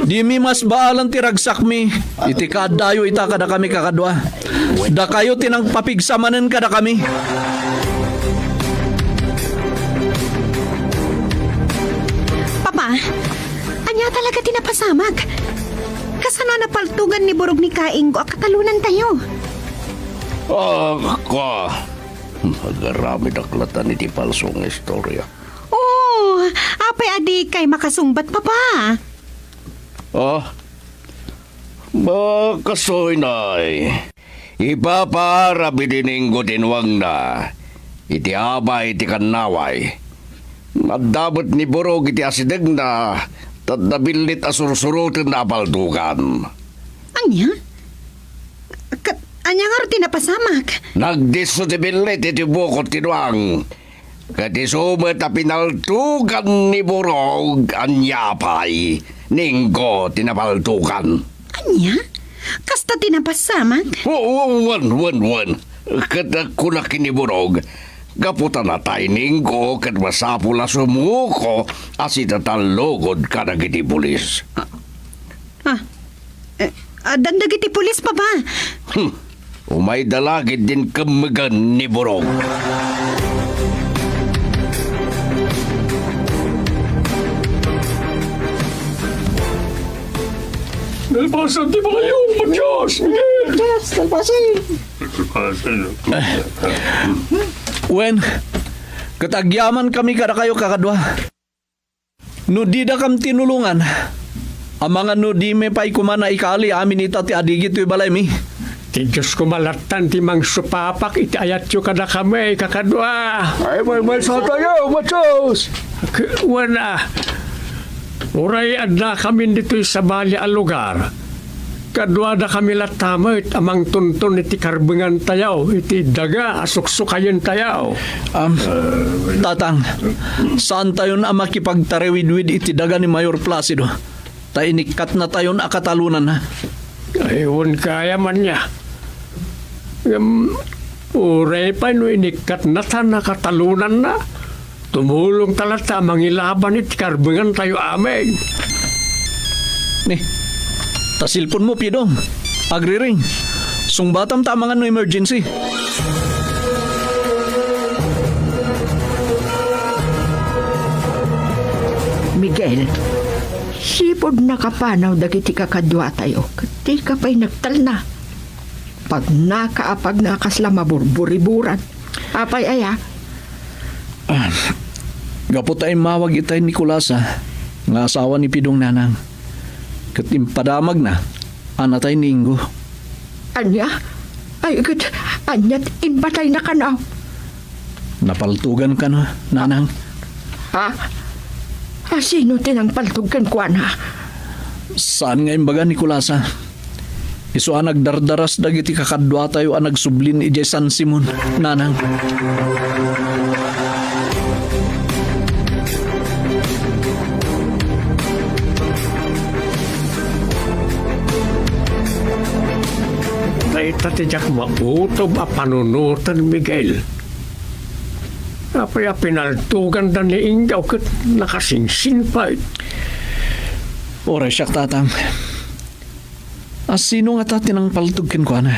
Dimi masbaalan ti ragsakmi iti kaaddayo ita kadakami, kakadua. Dakayo ti nangpapigsa manen kadakami. Papa, ania talaga ti napasamak? Kasano a napaltogan ni Burog ni Kainggo a katalonantayo? Ah, ka. Agaramidak latan iti palso nga istorya. Oh, apay a dikay makasungbat, Papa? Ah, Makasoy, nay. Ipapaarap iti Ninggo ti nuangna, iti abay ti kannaway. Adda met ni Burog iti asidegna, ta adda billit a sursurotenna a paltogan. Ania? Ket ania ngarud ti napasamak? Nagdisso ti billit iti bukod ti nuang. Ket isu met a pinaltogan ni Burog, ania pay, Ninggo ti napaltogan. Ania? Kasta ti napasamak? Wen, wen, wen, wen. Ket kuna ken ni Burog, gapu ta natay Ninggo ket masapul a sumuko a sitatallogod kadagiti pulis. Ah, eh, addan dagiti pulis, Papa. Hmm. Umayda la ketdin kemmegen ni Burog. Nalpasan ti balayo, Matias! Miguel! Matias, nalpasan! Wen, ket agyamankami kadakayo, kakadua. No didakam tinulongan, Amangan no dimi pay koma naikali amin ita ti adigi toy balaymi. Ti Dios koma lattan ti mangsupapak iti ayatyo kadakami, kakadua. Ay, maymaysatayo, Matius! K-, wen a, uray addakamin ditoy sabali a lugar, kaduadakami latta met a mangtunton iti karbengantayo iti daga a suksukayentayo. Am, Tatang, saantayon a makipagtariwidwid iti daga ni Mayor Placido, ta inikkatnatayon a katalonanna. Ay, wen kaya man niya. Ngem, uray pay no inikkatnatan a katalonanna, tumulongta latta a mangilaban iti karbengantayo amin. Ni, ta cellphone mo, Pidong. Agriring. Sungbatam ta amangan no emergency. Miguel, sipud nakapanaw dagiti kakaduatayo, ket dika pay nagtalna. Pagnaka a pagnaka kasla maburburiburan. Apay aya? Ah, gapu ta immawag itay Nicolasa nga asawa ni Pidong, Nanang, ket impadamagna a natay ni Ingo. Ania? Ay, ket ania ti impatayna kano? Napaltogan kano, Nanang. Ha? A, sino ti nangpaltog kenkuana? Saan nga imbaga ni Nicolasa. Isu a nagdardaras dagiti kakaduatayo a nagsublin idiay San Simon, Nanang. Dayta ti diak mautob a panunoten, Miguel. Apay a pinaltoganda ni Ingo ket nakasingsin pay? Uray siak, Tatang. A, sino ngata ti nangpaltog kenkuana?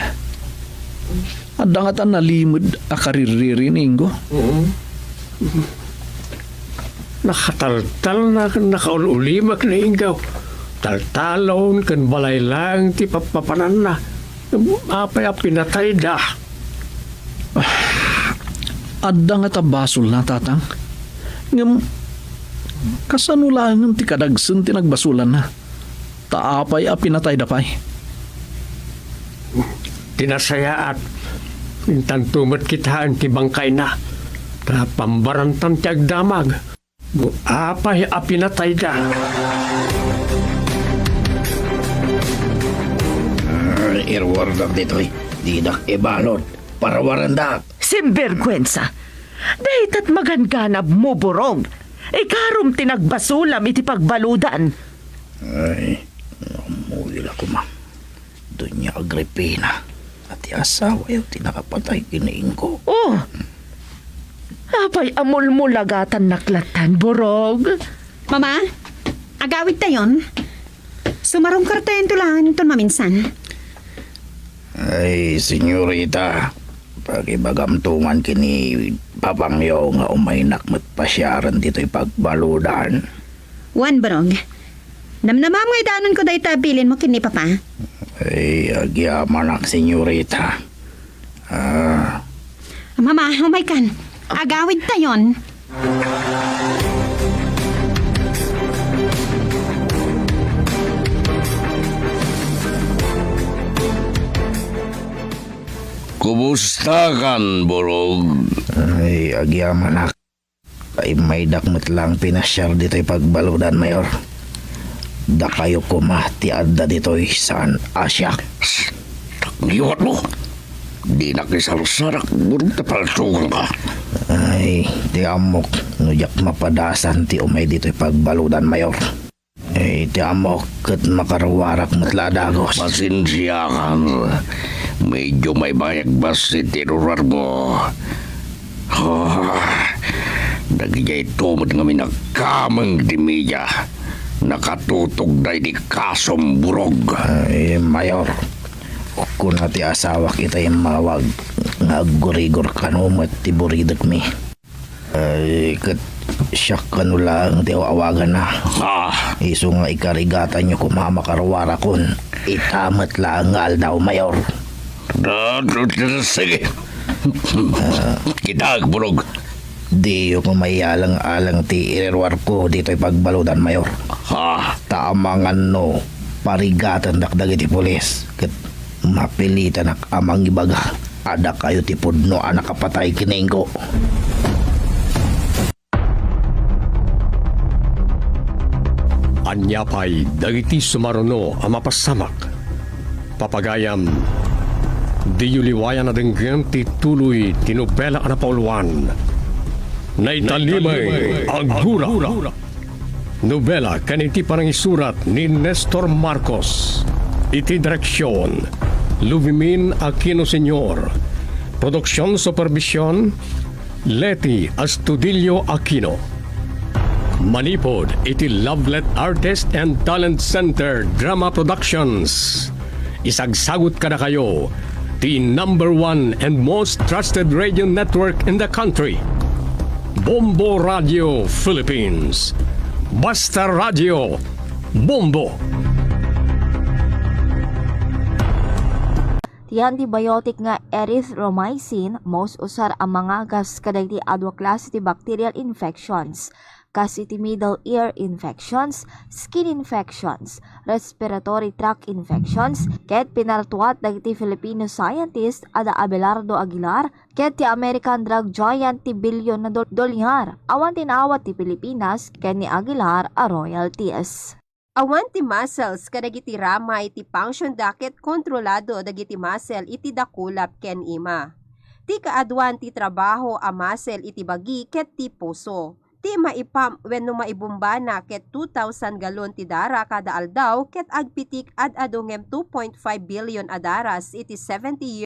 Adda ngata nalimed a kaririri ni Ingo? Mm. Nakataltalna ken nakaul-ulimek ni Ingo. Taltalon ken balay laeng ti pappapananna. Apay a pinatayda? Adda ngata basolna, Tatang. Ngem, kasano laengen ti kadagsen ti nagbasolanna? Ta apay a pinatayda pay? Ti nasayaat, intanto met kitaen ti bangkayna, ta pambarantan ti agdamag. No apay a pinatayda? Ah, iruardak ditoy. Dinak ibalud. Parawarandak. Sinberguensa! Daytat maganganabmo, Burog. Ikarom ti nagbasolam iti pagbaludan. Ay, ammoyo la koma. Doña Agripina, a ti asawayo ti nakapatay ken ni Ingo. Oh! Apay a mulmulagatannak lattan, Burog? Mama, agawidtayon. Sumarungkartayonto laeng inton maminsan. Ay, senyorita, pakibagamto man ken ni papangyo nga umaynak met pasiaren ditoy pagbaludan. Wen, Burog. Namnamam nga idanonko dayta a bilinmo ken ni Papa? Ay, agyamanak, senyorita. Ah. Mama, umaykan. Agawidtayon. Kumustakan, Burog? Ay, agyamanak. Immaydak met laeng pinasiar ditoy pagbaludan, Mayor. Dakayo koma ti adda ditoy saan a siak. Liwatmo! Dinak isalsarak, Burog, ta paltoganka. Ay, ti ammok, no diak mapadasan ti umay ditoy pagbaludan, Mayor. Ay, ti ammok, ket makaruarak met la a dagus. Pasensiakan. Medyo maibayag bassit ti iruarmo. Ah, dagidiay to met ngamin a kameng ti media. Nakatutogda iti kasom, Burog. Ay, Mayor, kuna ti asawak ita immawag nga aggurigor kano met ti buridekmi. Ay, ket siak kano laeng ti aw-awaganna. Ah. Isu nga ikarigatanyo koma a makaruarakon. Ita met laeng nga aldaw, Mayor. Ah, sige. Ah. Kita, Burog. Diyo koma iyalang-alang ti iriruarko ditoy pagbaludan, Mayor. Ah. Ta Amangan no parigatendak dagiti pulis ket mapilitanak a mangibaga a dakayo ti pudno a nakapatay ken ni Ingo. Ania pay dagiti sumaruno a mapasamak? Papagayam, diyo liwayan a denggem ti tuloy ti nobela a napauluan, Naitalimay a Gura. Nobela ken iti panangisurat ni Nestor Marcos. Iti direksion, Luvimin Aquino Senior. Produksion supervision, Leti Astudillo Aquino. Manipud iti Lovelet Artist and Talent Center Drama Productions, isagsagut kadakayo ti number one and most trusted radio network in the country, Bombo Radio Philippines. Basta Radio, Bombo! Ti antibiotic nga erythromycin, maus-usar a mangagas kadagiti adua klase ti bacterial infections, kas iti middle ear infections, skin infections, respiratory tract infections, ket pinartuat dagiti Filipino scientist a da Abelardo Aguilar ket ti American drug giant ti bilyon na dol-, dolyar. Awan ti naawat ti Pilipinas ken ni Aguilar a royalties. Awan ti muscles kadagiti ramay ti functionda ket kontrolado dagiti muscle iti dakulap ken ima. Ti kaaduan ti trabaho a muscle iti bagi ket ti puso. Ti maipump wenno maibombana ket two thousand galon ti dara kada aldaw ket agpitik ad-adu ngem two point five billion a daras iti seventy years